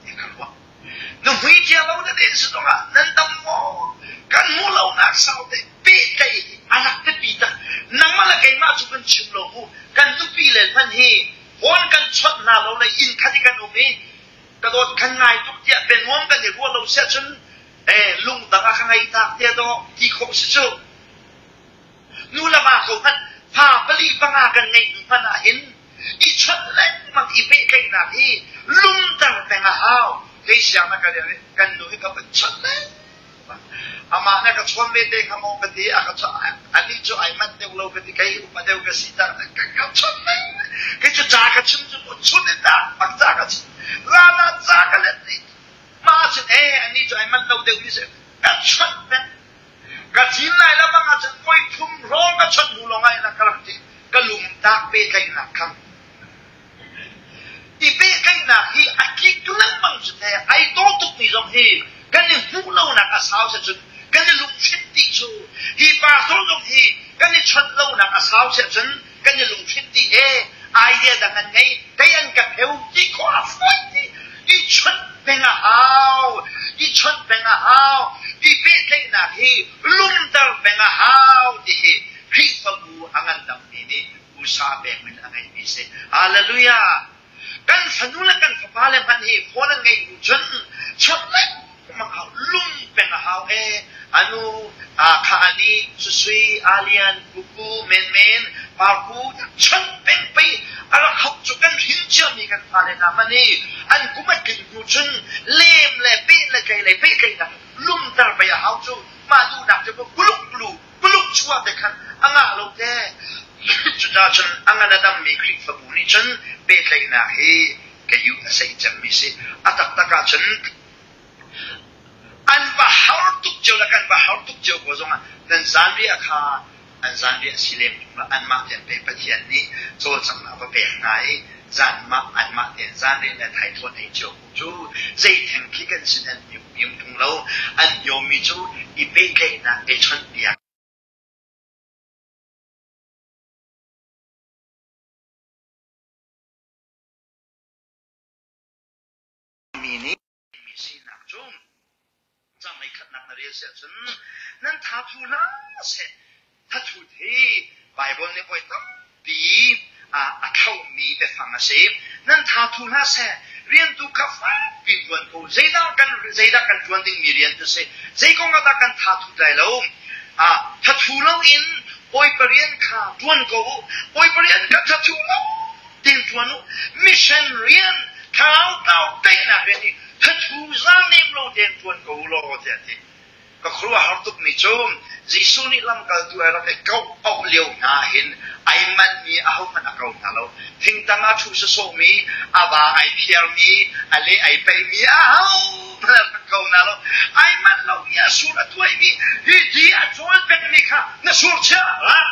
Speaker 2: ti ka ruah. Nuhmui cia lo na den si zongah nan dam maw? Kan hmuh lonak sau te pehtlaih hi a rak biapi tak. Nangmah le keimah cu kan chim lo mu. Kan nupi le hmanh hi phone kan chawnh hna lo le inn khat i kan um i ka dawt kan ngai tuk tiah bianuam kan i ruah lo siah cun lungdang a ka ngei tak tiah dawh ti khawh si cu. Nu le va ko hmanh Fa pali panga kan ngeih hnu hmanh ah hin i chawnh lengmang i pehtlaihnak hi lumter peng a hau. Kei siang na ka kan nu hi ka van chawnh lengmang. Amah na ka chawn ve te hnga maw ka ti, a ka anih cu ai manh deuh lo ka ti, kei upa deuh ka si tak ka ka chawnh lengmang. Kei cu ca ka chim cu chun in dah bak ca ka chim. Zan ah ca ka let dih. Mah cun ee anih cu ai manh lo deuh mi si ka chawnh peng. Ka cin lai lo bang ahcun voi thum hrawng ka chawnh hnu lawng ah in ka rak ti. Ka lungtak pehtlaihnak kha. I pehtlaihnak hi a kik lengmang cu te ai daw tukmi zong hi kan i hmuh lonak a sau cun kan i lungthin ti cu hi pastor zong hi kan i chawnh lonak a sau cun kan i lungthin ti e idea dang an ngei kei an ka pheu ti khawh a fawi ti i chawnh peng a hau i chawnh peng a hau i pehtlaihnak hi lumter peng a hau ti hi Khrihfabu a ngandammi nih usa pek min a ngeimi si. Hallelujah! Kan fanu le kan fapa le hmanh hi phone an ngeih hnu cun chawnh lengmang hau, lum peng a hau e. Anu, kha ani, susui, alian, kuku, menmen, parku, chawnh peng pei a rak hauh cu kan hrin ciami kan fale hna hmanh hi an kum a tlin hnu cun lem le peh le tlei le pehtlaihnak lumter pei a hau cu mah duhnak cu kuluk blu Tuluk chuah te khan a ngah lo te. Cucaah cun a ngan a dammi Khrihfabu nih cun pehtlaihnak hi ka yu a sei cemmi si. A taktak ahcun an va har tuk cio le kan va har tuk cio ko zongah nan zanriah kha an zanriah si lem anmah tein pe Pathian nih cawlcanghnak va pek hna i zanmah anmah tein zanriah le thaithuan ei cio cu zeitheng khi kan sin an nium tung lo an niawmi cu i pehtlaihnak i chawnhbiak mi nih mi sinak cu cang ei khatnak na rel siah cun nan tha thu hna seh thathut hi Baibal nih voi tampi a thlauhmi biafang a si. Nan tha thu hlah seh, rian tu kha fakpi ṭuan ko. Zeidah kan zeidah kan ṭuan dingmi rian cu si? Zei kong ah dah kan tha thut lai lo? Thathu loin Bawipa rian kha ṭuan ko u. Bawipa rian kha thathu lo tein ṭuan u. Mission rian, thlarau tlau teinak rian hi thathu zaangnem lo tein ṭuan ko u law tiah a ti. Ka khuaruahhar tukmi cu Jesuh nih lamkaltu a rak i kauh auh lio hna hin ai manhmi ahohmanh a ko hna lo. Thingtang ah ṭhu sawsawhmi, a ba ai phiarmi, a le ai peihmi ahohmanh a rak ko hna lo. Ai manh lomi a sur a tuaimi, hi ti a cawl pengmi kha na sur chia hlah,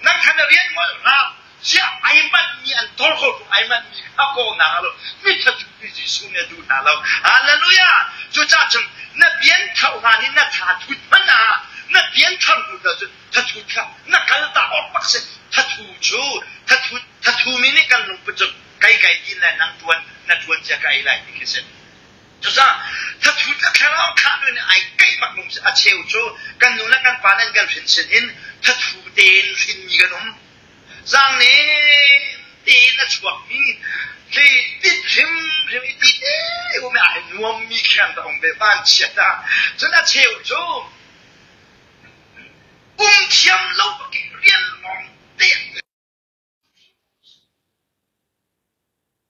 Speaker 2: nang kha na rian ngol hlah, Ziah ai manhmi an tor ko ṭung ai manhmi kha kawhnak a lo. Mi thathutmi Jesuh nih a duh hna lo. Hallelujah! Cucaah cun na bian thar hlan in na tha thut hmanh ah na bian thar hnu ta cun thathut kha na kal ta awk bak si. Thathu cu thathut thathumi nih kan lungput cu kai kai din lai nang ṭuan na ṭuan cia ka ei lai ti khi si. Cucaah thathut le thlarau thlah nu nih ai keih bak lung si. A cheu cu kan nu le kan pa nih an kan hrin sin in thathu tein hrinmi kan um. Zaangnem tein a chuakmi thli tit hrimhrim i tit ee um ai nuammi khan ta um ve vanchiat ah cun a cheu cu um thiam lo bak i rian lawng te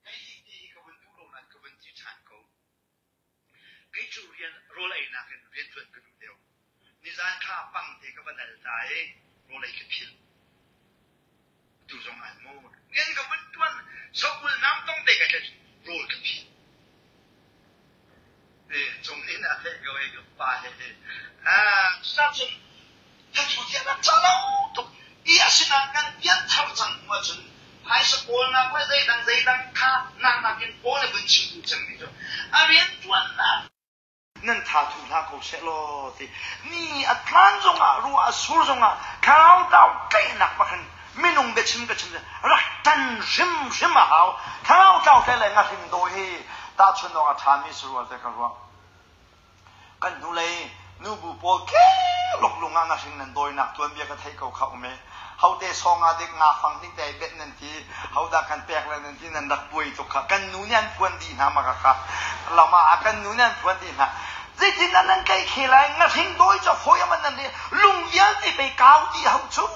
Speaker 2: Kei hi ti hi ka vun duh lo nain ka vun ti ṭhan ko. Kei cu rian rawl einak in rianṭuan ka duh deuh. Nizan kha pangte ka va dal ta i rawl ei ka philh. Tu zong ai mu. Rian ka vun ṭuan sokul nam tong te ka tlaih rawl ka philh. Cung nih a theih ko i ka pa he he. Ah, cucun Thathu ca lo tuk i asinain kan pianthar cang hnu ahcun phaisa kawlnak le zeidang zeidang kha nak nakin Paul nih vun chim duh cemmi cu a rianṭuannak nan tha thu hlah ko seh law ti ni a tlan zongah ruah a sur zongah thlarau dau tlaihnak bak hin minung biachim ka chim rak ṭan hrimhrim a hau thlarau tlau tlai le ngahring dawi hi tahchun awk a ṭhami sarual te ka ruah Kan hnulei nubu pawl keluk lung ah ngahring nan dawinak tuanbia ka theih ko kha um e. Hote sawng ah dik nga fang hnih te ai benh nan ti, hodah kan pek le nan ti nan rak buai tuk kha. Kan nu nih an phuan dih hna ma ka kha. Lam ah kan nu nih an phuan dih hna. Zeitin dah nan tlaih khe lai ngahring dawi cu fawi aman nan lung vialte pei kau dih hau cu.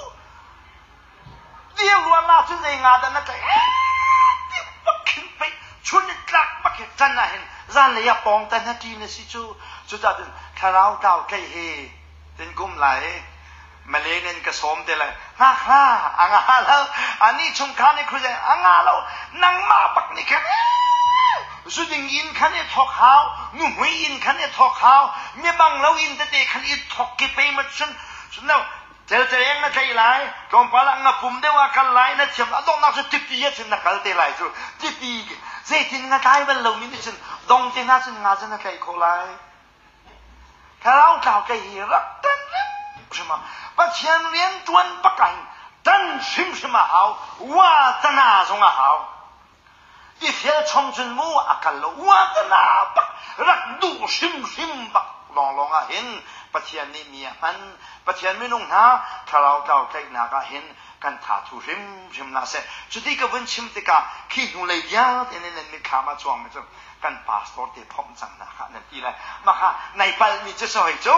Speaker 2: Dir rual ah cun zei nga dah na tlaih ti bak khin pei chun ni tlak bak hi ṭan ah hin zanlei ah pawng tan ha ṭi na si cu. Cucaah cun thlarau tlau tlaih hi tin kum lai Malay nin ka sawm te lai ngak hla a nga lo ani chung kha nih khuze a nga lo nangmah bak nih khan zuding in khan i thok hau nuhmui in khan i thok hau mi bang lo in tete khan i thok ki pe ma chun no Celceleng na tlei lai, tlawmpal ah nga pum deuh ah kal lai, na thiam a donghnak cu tipi ah cun na kal te lai cu. Tipi zeitin nga tlai bal lomi nih cun dong te hna cun nga cu na tlaih khawh lai. Thlarau tlau tlei hi rak tan hrim ah Pathian rian ṭuan bak ah hin tan hrimhrim a hau, wa tana zong a hau. I fel chom cun mu a kal lo ua tana bak rak duh hrimhrim bak lawnglawng ah hin Pathian nih mi a hman. Pathian minung hna thlarau tlau tlaihnak ah hin kan tha thu hrimhrim hna seh. Cuti ka vun chim tikah khi hnulei vialte nih nan mitthlam ah cuangmi cu kan pastor te phomh cang hna khah nan ti lai. Mah kha nai palhmi cu si hoi cu.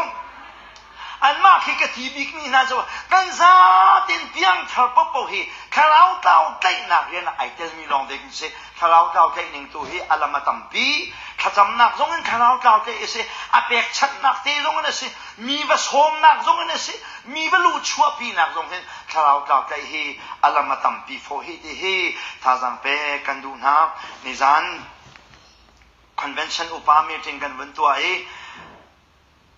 Speaker 2: Anmah khi ka ti bikmi hna cu kan zaten piangthar paohpaoh hi thlarau tlau tlaihnak rian ah ai telmi lawng ding si. Thlarau tlau tlaih ning tu hi a lam a tampi. Thlacamnak zong in thlarau tlau tlaih a si. A pekchanhnak te zong in a si. Mi va sawmnak zong in a si. Mi va luhchuahpinak zong hin thlarau tlau tlaih hi a lam a tampi fawh hi ti hi thazaang pek kan duh hna. Nizan convention upa meeting kan vun tuah i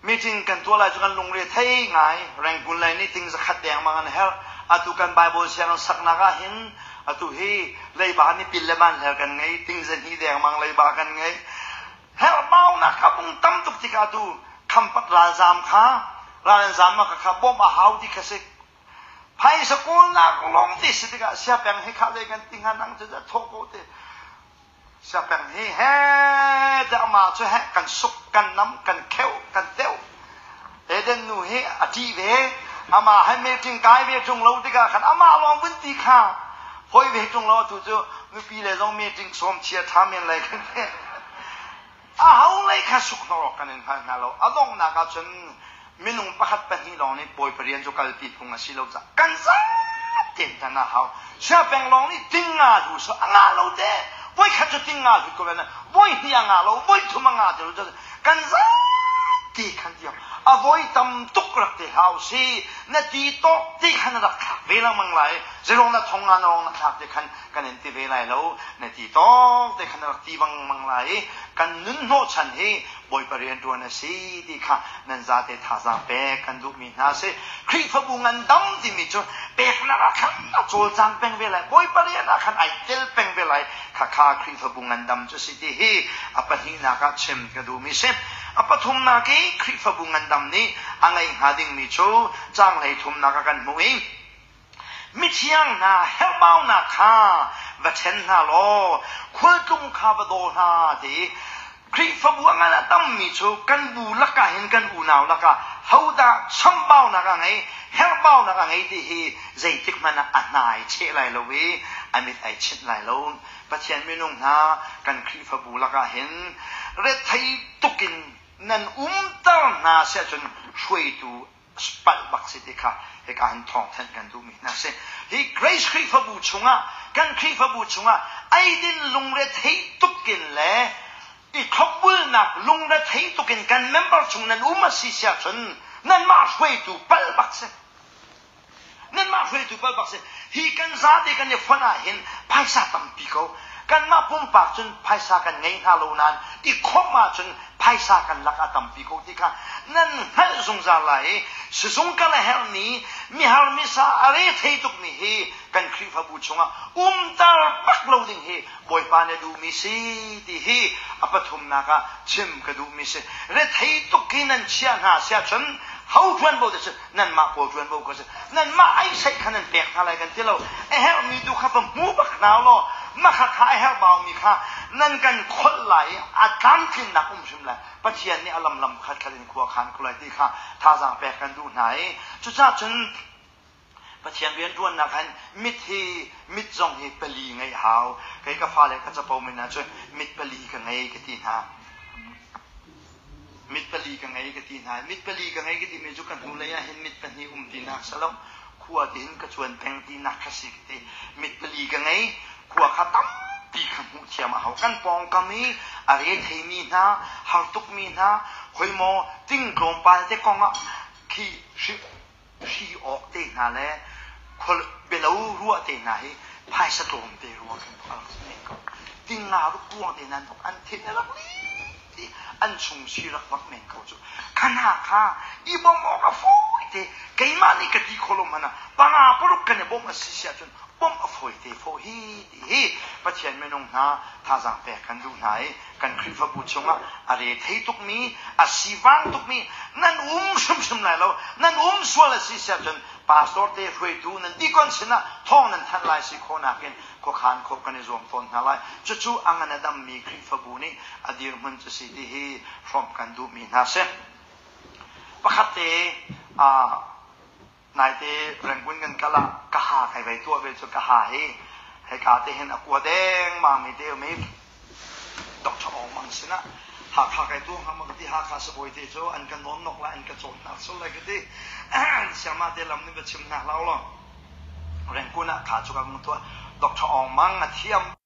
Speaker 2: Meeting kan tuah lai cu kan lungre thei ngai. Rangoon lei nih ting zakhat dengmang an herh. Atu kan Bible sianginn saknak ah hin atu hi leiba nih pil le man her kan ngei. Ting zahnih dengmang leiba kan ngei. Herhbaunak kha bung tam tuk tikah atu khampat ralzam kha ral an zam kha kha bawmh a hau ti kha si. Phaisa kawlnak lawng ti si tikah siapeng hi kha le kan ti hnga nang cu thawh ko te. Siapeng hi he tiah amah cu heh kan suk, kan nam, kan kheuh, kan teuh. Eden nu hi a ṭih ve. Amah he meeting kai ve ṭung lo tikah khan amah lawng vun ti kha hoi ve ṭung lo atu cu nupi le zong meeting sawm chia ṭha men lai kan ti. Aho lei kha suk hnawh awk kan in hngal hna lo. A donghnak ah cun minung pakhat pahnih lawng nih Bawipa rian cu kalpi phung a si lo caah kan zatein tan a hau. Siapeng lawng nih ting nga hlu so a ngah lo te. Voi khat cu ting nga hlut ko lai na voi hnih a ngah lo, voi thum a ngah te lo. Kan zate khan ti a voi tam tuk rak te hau si na ti tawk te khan rak thlak ve lengmang lai. Zeirong na thong nga na rong na thlak te khan kan in ti ve lai lo na ti tawk te khan rak ti bang lai i kan nun hnawhchan hi Bawipa rianṭuan a si ti kha nan zate thazaang pek kan duhmi hna si. Khrihfabu ngandam timi cu peknak ah khan a cawlcang peng ve lai, Bawipa rian ah khan ai tel peng ve lai. Khakha Khrihfabu ngandam cu si ti hi a pahnihnak ah chim ka duhmi si. A pathumnak i Khrihfabu ngandam nih a ngeih hnga dingmi cu caang hleithumnak ah kan hmuh i Mithiang hna herhbaunak kha va ṭhen hna law khualtlung kha va daw hna ti Khrihfabu a ngan a tammi cu kan bu lakah hin kan unau lakah hodah chambaunak a ngei, herhbaunak a ngei ti hi zeitik hmanh ah a hna ai cheh lai lo i a mit ai chinh lai lo. Pathian minung hna kan Khrihfabu lakah hin rethei tukin nan umter hna siahcun hruaitu palh bak si ti kha hika hin thawngthanh kan duhmi hna si. Hi Grace Khrihfabu chungah kan Khrihfabu chungah eidin lungrethei tukin le i thlopbulnak lungrethei tukin kan member chung nan um a si siah cun nanmah hruaitu palh bak si. Nanmah hruaitu palh bak si. Hi kan zate kan i fonh ah hin phaisa tampi ko. Kanmah pumpak cun phaisa kan ngei hna lo nain i khawmh ahcun phaisa kan lak a tampi ko ti kha nan hngalh zungzal lai i sizung kal a herhmi mihar misa a re thei tukmi hi kan Khrihfabu chungah umter bak lo ding hi Bawipa nih a duhmi si ti hi a pathumnak ah chim ka duhmi si. Rethei tuk hi nan chiah hna siah cun ho ṭuanvo te cu nanmah pawl ṭuanvo ko si. Nanmah ai saih kha nan pek hna lai kan ti lo. A herhmi tu kha va hmu bak hna law makha kha a herh baumi kha nan kan kholh lai i a tlamtlinnak um hrim lai. Pathian nih a lam lam khat khat in khua khan ko lai ti kha thazaang pek kan duh hna i cucaah cun Pathian rianṭuannak han mit hi mit zong hi pali ngeih hau. Kei ka fale ka capo men ahcun mit pali ka ngei ka ti hna. Mit pali ka ngei ka ti hna. Mit pali ka ngei ka timi cu ka hnulei ah hin mit pahnih um tinak si lo.
Speaker 1: Khua ti hin ka cuan peng tinak kha si ka ti. Mit pali ka ngei. Khua kha tampi kha hmuh thiam a hau. Kan pawngkam i a re theimi hna, har tukmi hna, hoi maw ting tlawmpal te kong ah khi hri awk te hna le khual bialo ruah te hna hi phaisa tlawm te ruang khin a rak si men ko. Ting nga ruk ruang te hna an thin a rak li ti an chung si rak bak men ko cu. Kha hna kha i bawmh awk a fawi te keimah nih ka ti kho lo hmanh ah panga paruk kan i bawmh a si si ahcun bawmh a fawi te fawh hi ti hi Pathian minung hna thazaang pek kan duh hna i kan Khrihfabu chungah a re thei tukmi a sivang tukmi nan um hrimhrim lai lo nan um sual a si si ahcun pastor te hruaitu nan dikon sinah thawng nan thanh lai si khawhnak in khuakhan khawh kan i zuam tawn hna lai. Cucu a ngan a dammi Khrihfabu nih a dirhmun cu si ti hi hrawmh kan duhmi hna si. Pakhat te naite Rangoon kan kal ah ka ha kai vai tuah ve cu ka ha hi hika te hin a kua dengmang mi te um i Dr. Aung Mang sinah Hakha kai tuah hnga maw ka ti Hakha sabawi te cu an ka nawn nok lai an ka cawnnak sul lai ka ti siangmah te lam nih va chim hna hlah law Rangoon ah kha cu ka vung tuah. Dr. Aung Mang a thiam.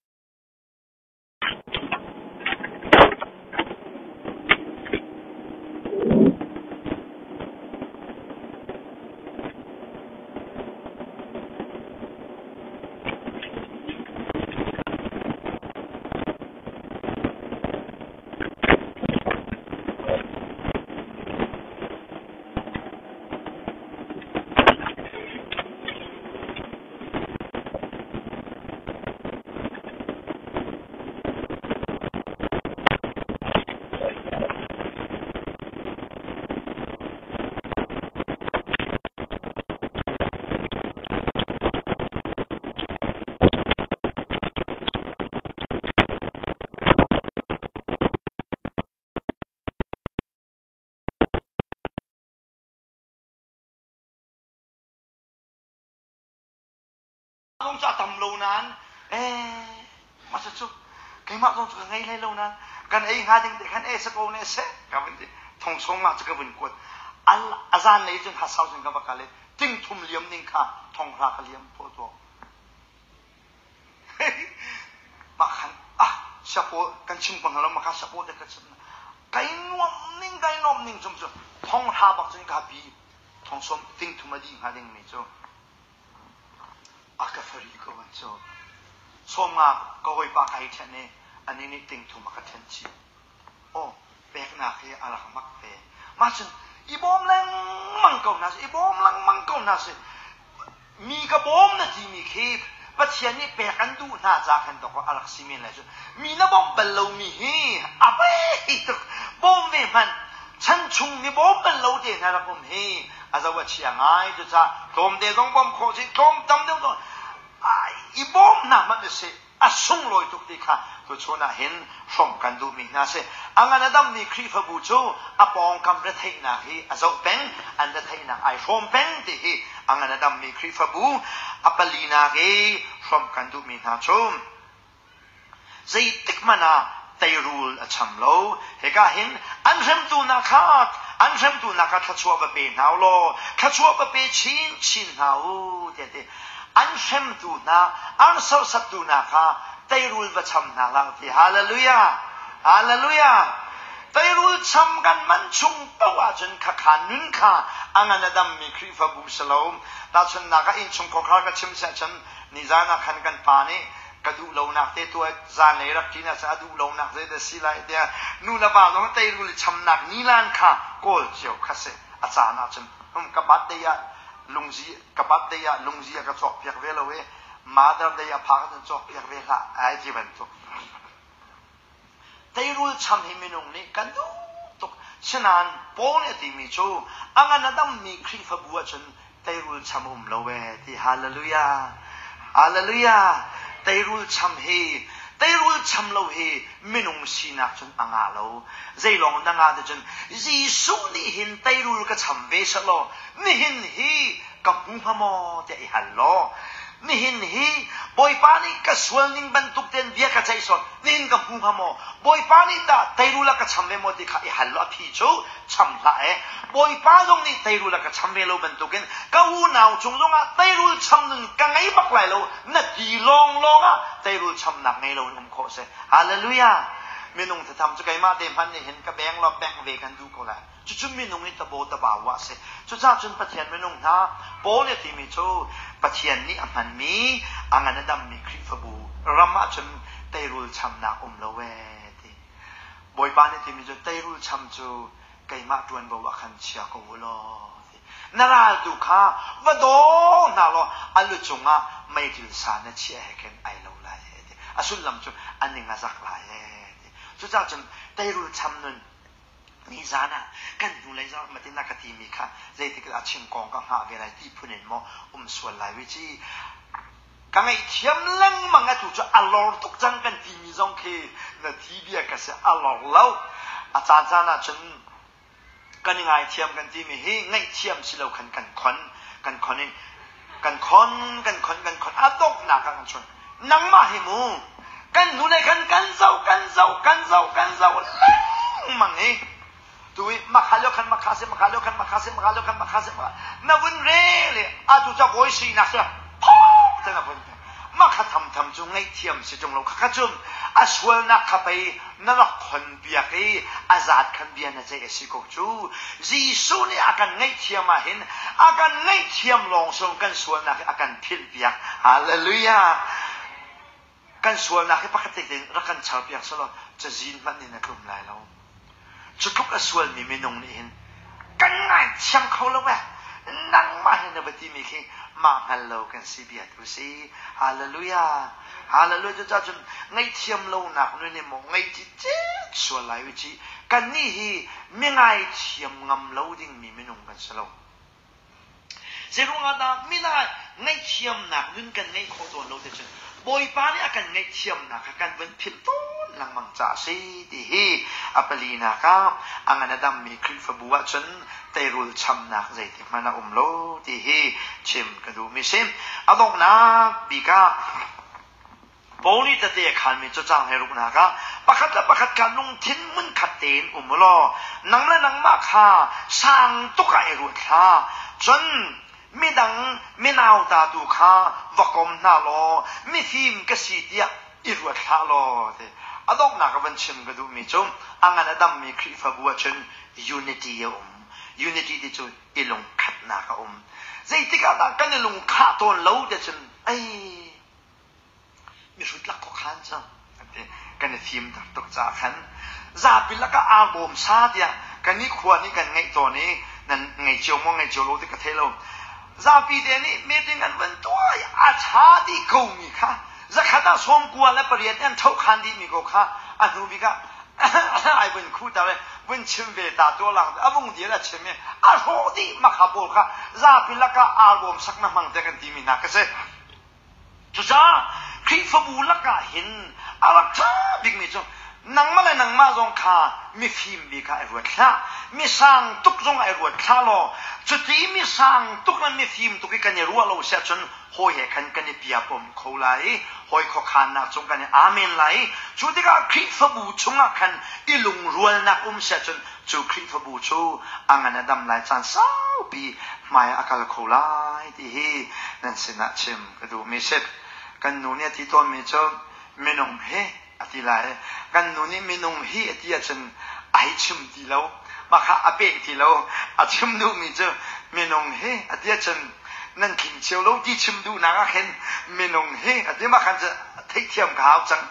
Speaker 1: Zong cu a tam lo nain mah cu keimah zong cu ka ngei hlei lo nain kan ei hnga ding te khan e sa ko ne seh ka vun ti thong sawm nga cu ka vun kuat a zan lei cun hasau cun ka va kal i ting thum liam ning kha thong hra ka liam phaw tuak Mah khan ah siapaw kan chim ko hna lo mah kha siapaw te ka chim kai nuam ning kai nuam ning cum cu thong hra bak cun ka pi thong sawm ting thum a dih hnga ding mi cu a ka fari ko an cu sawm nga ka hawipa kai ṭhen i ani nih ting thum a ka ṭhen chih Aw, peknak hi a rak mak ve. Mah cun i bawm lengmang ko hna sih, i bawm lengmang ko hna sih. Mi ka bawm na timi khi Pathian nih pek an duh hna ca khan dawk a rak si men lai cu. Mi na bawmh bal lomi hi a pei tuk. Bawm ve hmanh. Chan chung mi bawm bal lo te hna rak um hi a zo a chia ngai. Cucaah tlawmte zong bawm khawh si, tlawm tam deuh zong i bawm hna hmanh usih. A sunglawi tuk ti kha tuchun ah hin hrawmh kan duhmi hna si. A ngan a dammi Khrihfabu cu a pawngkam retheihnak hi a zoh peng, an retheihnak ai hrawm peng ti hi a ngan a dammi Khrihfabu a palinak i hrawmh kan duhmi hna cu zeitik hmanh ah teirul a cham lo. Hika hin an hremtu hna kha an hremtu hna kha thluachuah va pe hna u law thluachuah va pe chinchin hna u tiah ti. An hremtu hna, an soisattu hna kha teirul va cham hna hlah ti. Hallelujah! Hallelujah! Teirul cham kan man chung paoh ahcun khakha nun kha a ngan a dammi Khrihfabu si lo. Tahchunhnak ah innchung khuakhar ka chim siah cun nizan ah khan kan pa nih ka duh lonak te tu zanlei rak ṭin ah a duh lonak zei dah si lai tiah nu le va zong teirul i chamnak nilan kha kawl cio kha si a caan ahcun ka birthday ah lungzi ka birthday ah lungzi a ka cawk piak ve lo i mother day a phak ahcun cawk piak ve hlah ai ti bantuk Teirul cham hi minung nih kan duh tuk. Sinain Paul nih a timi cu a ngan a dammi Khrihfabu ahcun teirul cham a um lo ee ti. Hallelujah. Hallelujah. Teirul cham hi teirul cham lo hi minung sinak cun a ngah lo. Zeilawng na ngah cun Jesuh nih hin teirul ka cham ve selaw nihin hi ka hmu hnga maw tiah i hal law.
Speaker 2: Nihin hi Bawipa nih ka sual ning bantuk tein bia ka ceih sual, nihin ka hmu hnga maw? Bawipa nih tah teirul a ka cham ve maw ti kha i hal law a phi cu cham hlah e. Bawipa zong nih teirul a ka cham ve lo bantukin ka unau cung zongah teirul cham nun ka ngei bak lai lo na ti lawnglawng ah teirul chamnak ngei loin um khawh si. Hallelujah! Minung thatham cu keimah te hmanh nih hin ka beng law bengh ve kan duh ko lai. Cucu minung i tabo tabau a si. Cucaah cun Pathian minung hna Paul nih a timi cu Pathian nih a hmanmi a ngan a dammi Khrihfabu ram ahcun teirul chamnak um lo ee ti. Bawipa nih timi cu teirul cham cu keimah ṭuanvo ah khan chia ko u law ti. Na ral tu kha va daw hna law a lu cungah meiṭil sa na chiah he khin ai lo lai ee ti. A sullam cu a ning a zak lai ee ti. Cucaah cun teirul cham nun Nizan ah kan hnulei zong matin a ka timi kha zeitik ah chim kong ka hngah ve lai ti phun in maw um sual lai wi ci ka ngaihthiam lengmang atu cu a lor tuk cang kan timi zong khi na thi bia ka si a lor lo. A caan caan ah cun kan i ngaithiam kan timi hi ngaihthiam si lo khan kan khon kan khon i kan khon kan khon kan khon a donghnak ah kan chun nangmah hi mu kan hnulei khan kan zoh kan zoh kan zoh kan zoh lengmang i tu i makha lio khan makha se makha lio khan makha se makha lio khan makha se na vun re le atu ca bawi sinak se phok te na vun makha tham tham cu ngaihthiam si tung lo kha cun a sualnak kha pei na rak khon piak i a zat khan bia na ceih a si ko cu. Jesuh nih a kan ngaihthiam ah hin a kan ngaihthiam lawng sung kan sualnak hi a kan philh piak. Hallelujah! Kan sualnak hi pakhat te rak kan char piak selaw cazin hmanh in a tlum lai lo. Cu tluk a sualmi minung nih hin kan ngaithiam kho lo eh. Nangmah he na va timi khi mah hngal lo kan si bia tu si. Hallelujah! Hallelujah! Cucaah cun ngaihthiam lonak nun in maw ngaih cicek sual lai u ci. Kannih hi mi ngaithiam ngam lo dingmi minung kan si lo. Zeiruangah dah minai ngaihthiamnak nun kan ngeih khawh tawn lo te cun Bawipa nih a kan ngaihthiamnak kha kan vun philh tawn lengmang caah a si ti hi a palinak ah a ngan a dammi Khrihfabu ahcun teirul chamnak zeitik hmanh a um lo ti hi chim ka duhmi si. A donghnak bik ah Paul nih tete a khanmi cu caang hleiruknak ah pakhat le pakhat kha lungthin hmunkhat tein um u law nang le nangmah kha sang tuk ah i ruat hlah. Cun midang minauta tu kha va kom hna law mifim ka si tiah i ruat hlah law ti. A donghnak ah van chim ka duhmi cu a ngan a dammi Khrihfabu ahcun unity a um. Unity ti cu i lungkhatnak a um. Zeitik ah dah kan i lungkhah tawn lo ti cun ei mihrut lak khuakhan cang kan ti. Kan i fimter tuk caah khan zapi lakah aa bawm sa tiah kan i khua nih kan ngeih tawn i nan ngei cio maw ngei cio lo ti ka thei lo. Zapi te nih meeting an van tuah i a ṭha dih komi kha zakhat ah 98 an ṭhohkhan dihmi ko kha a hnu bik ah ai vun khuter i vun chim ve ta tuah lang a vung dil a chim i a hrawh dih makha pawl kha zapi lakah aa bawm sak na hmang te kan timi hna ka si. Cucaah Khrihfabu lakah hin a rak ṭha bikmi cu nangmah le nangmah zong kha mifim bik ah i ruat hlah. Misang tuk zong ah i ruat hlah law cuti misang tuk le mifim tuk i kan i ruah lo si ahcun hawi he khan kan i piapom kho lai i hawi khuakhannak cung kan i amen lai i cu tikah Khrihfabu chungah khan i lungrualnak um si ahcun cu Khrihfabu cu a ngan a dam lai caan saupi hmai a kal kho lai ti hi nan sinah chim ka duhmi si. Kan nu nih a ti tawnmi cu minung hi a ti lai. Kan nu nih minung hi a ti ahcun ai chim ti lo. Mah kha a peh ti lo. A chim duhmi cu minung hi a ti ahcun nan tling cio lo ti chim duhnak ah khin minung hi a ti. Mah khan cu theihthiam ka hau cang.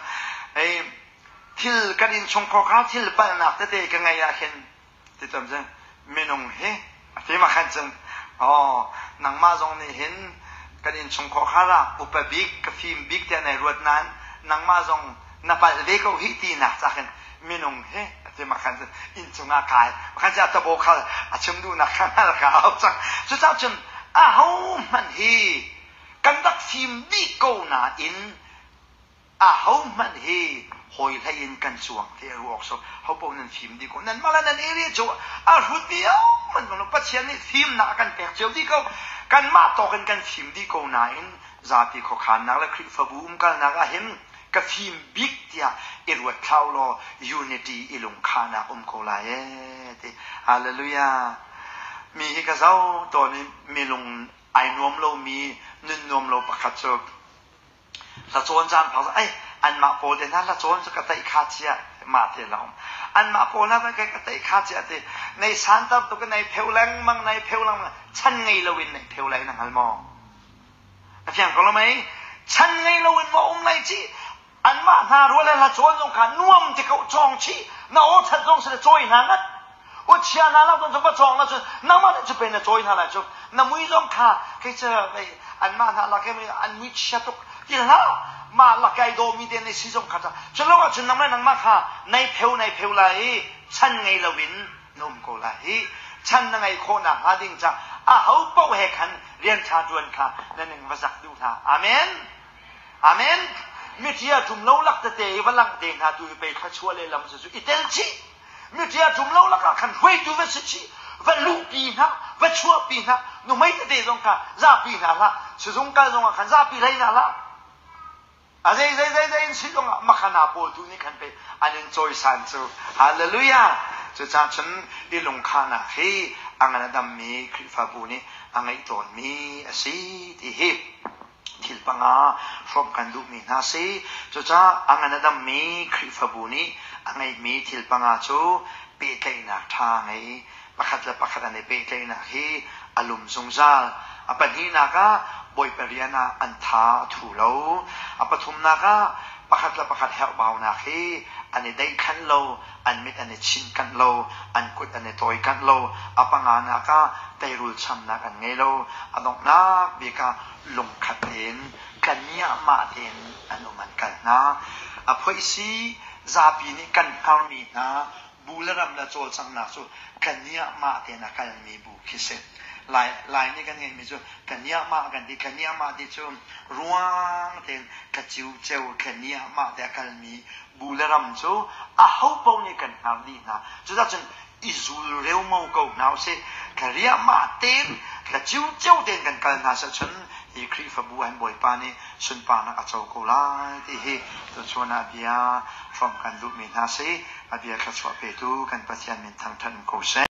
Speaker 2: Ei, thil kan innchungkhar kha thil palhnak tete ka ngeih ah khin ti tam cun minung hi a ti ma khan cun oh nangmah zong nih hin kan innchungkhar khar ah upa bik ka fim bik tiah nai ruat nain nangmah zong na palh ve ko hi ti nak ca khin minung hi a ti ma khan cun innchung ah kai khan cun a tabo khal a chim duhnak kha hngal ka hau cang. Cucaah cun aho hmanh hi kan rak fim dih ko nain ahohmanh hi hawi hlei in kan cuang te ruak so hopo nan fim dih ko nan mala nan area cu a hrut viau.
Speaker 1: Hohmanh kan lo. Pathian nih fimnak a kan pek cio dih ko. Kanmah tawk in kan fim dih ko nain zapi khuakhannak le Khrihfabu umkalnak ah hin ka fim bik tiah i ruat thlau law unity i lungkhahnak um ko lai ee ti. Hallelujah. Mi hi ka zoh tawn i milung ai nuam lomi nun nuam lo pakhat cu Hlacawn caan phak ai anmah pawl te hna hlacawn cu ka taih kha chia mah te lawng anmah pawl hna ka ka taih kha chia ti nei santar tuk nei pheu lengmang nei pheu lengmang chan ngei loin nei pheu lai na hngal maw a fiang ko lo mei chan ngei loin maw um lai ci anmah hna rual le hlacawn zong kha nuam ti ko cawng chih na aw that zong si le cawi hna ngat u chia na lak zong va cawng la cu nangmah nih cu pe na cawi hna lai cu na mui zong kha kei cu anmah hna lak an mui chia tuk ti hlah mah lakai dawmi te ne si zong kha cu lo ahcun nangmah nangmah kha nai pheu nai pheu lai i chan ngei loin na um ko lai hi chan na ngeih khawh nak hnga ding ca a ho paoh he khan rian ṭha ṭuan kha na ning va zak duh hlah amen amen miṭia ṭum lo lak tete i va langh te hna tu hi pei thluachuah le lam cu i tel chih miṭia ṭum lo lakah khan hruaitu va si chih va luhpi hna va chuahpi hna nuhmei tete zong kha zapi hna hlah sizung kal zongah khan zapi hlei hna hlah a zei zei zei zei in si zongah makhana pawl tu nih khan pei an in cawisan cu hallelujah cucaah cun i lungkhahnak hi a ngan a dammi Khrihfabu nih a ngeih tawnmi a si ti hi thil panga hrawmh kan duhmi hna si. Cucaah a ngan a dammi Khrihfabu nih a ngeihmi thil panga cu pehtlaihnak ṭha ngei, pakhat le pakhat an i pehtlaihnak hi a lum zungzal. A pahnihnak ah Bawipa rian ah an tha a thu lo. A pathumnak ah pakhat le pakhat herhbaunak hi an i daihkhanh lo, an mit an i chinkanh lo, an kut an i tawikanh lo. A panganak ah teirul chamnak an ngei lo. A donghnak bik ah lungkhat tein tlaniahmah tein an um an kal hna. A phoihsi zapi nih kan hngarmi hna bu le ram le cawlcanghnak cu tlaniahmah tein a kalmi bu khi si. Lai, Lai nih kan ngeihmi cu tlaniahmah kan ti. Tlaniahmah ti cu ruang tein tlaciu ceu tlaniahmah te a kalmi bu le ram cu aho paoh nih kan hngar dih hna. Cucaah cun i zul reumau ko hna usih. Thla tein, thla ciucio tein kan kal hna sehcun hi Khrihfabu an Bawipa nih sunparnak a co ko lai ti hi tuchun ah bia hrawmh kan duhmi hna si. A bia thluachuah petu kan Pathian min thangṭhat in ko seh.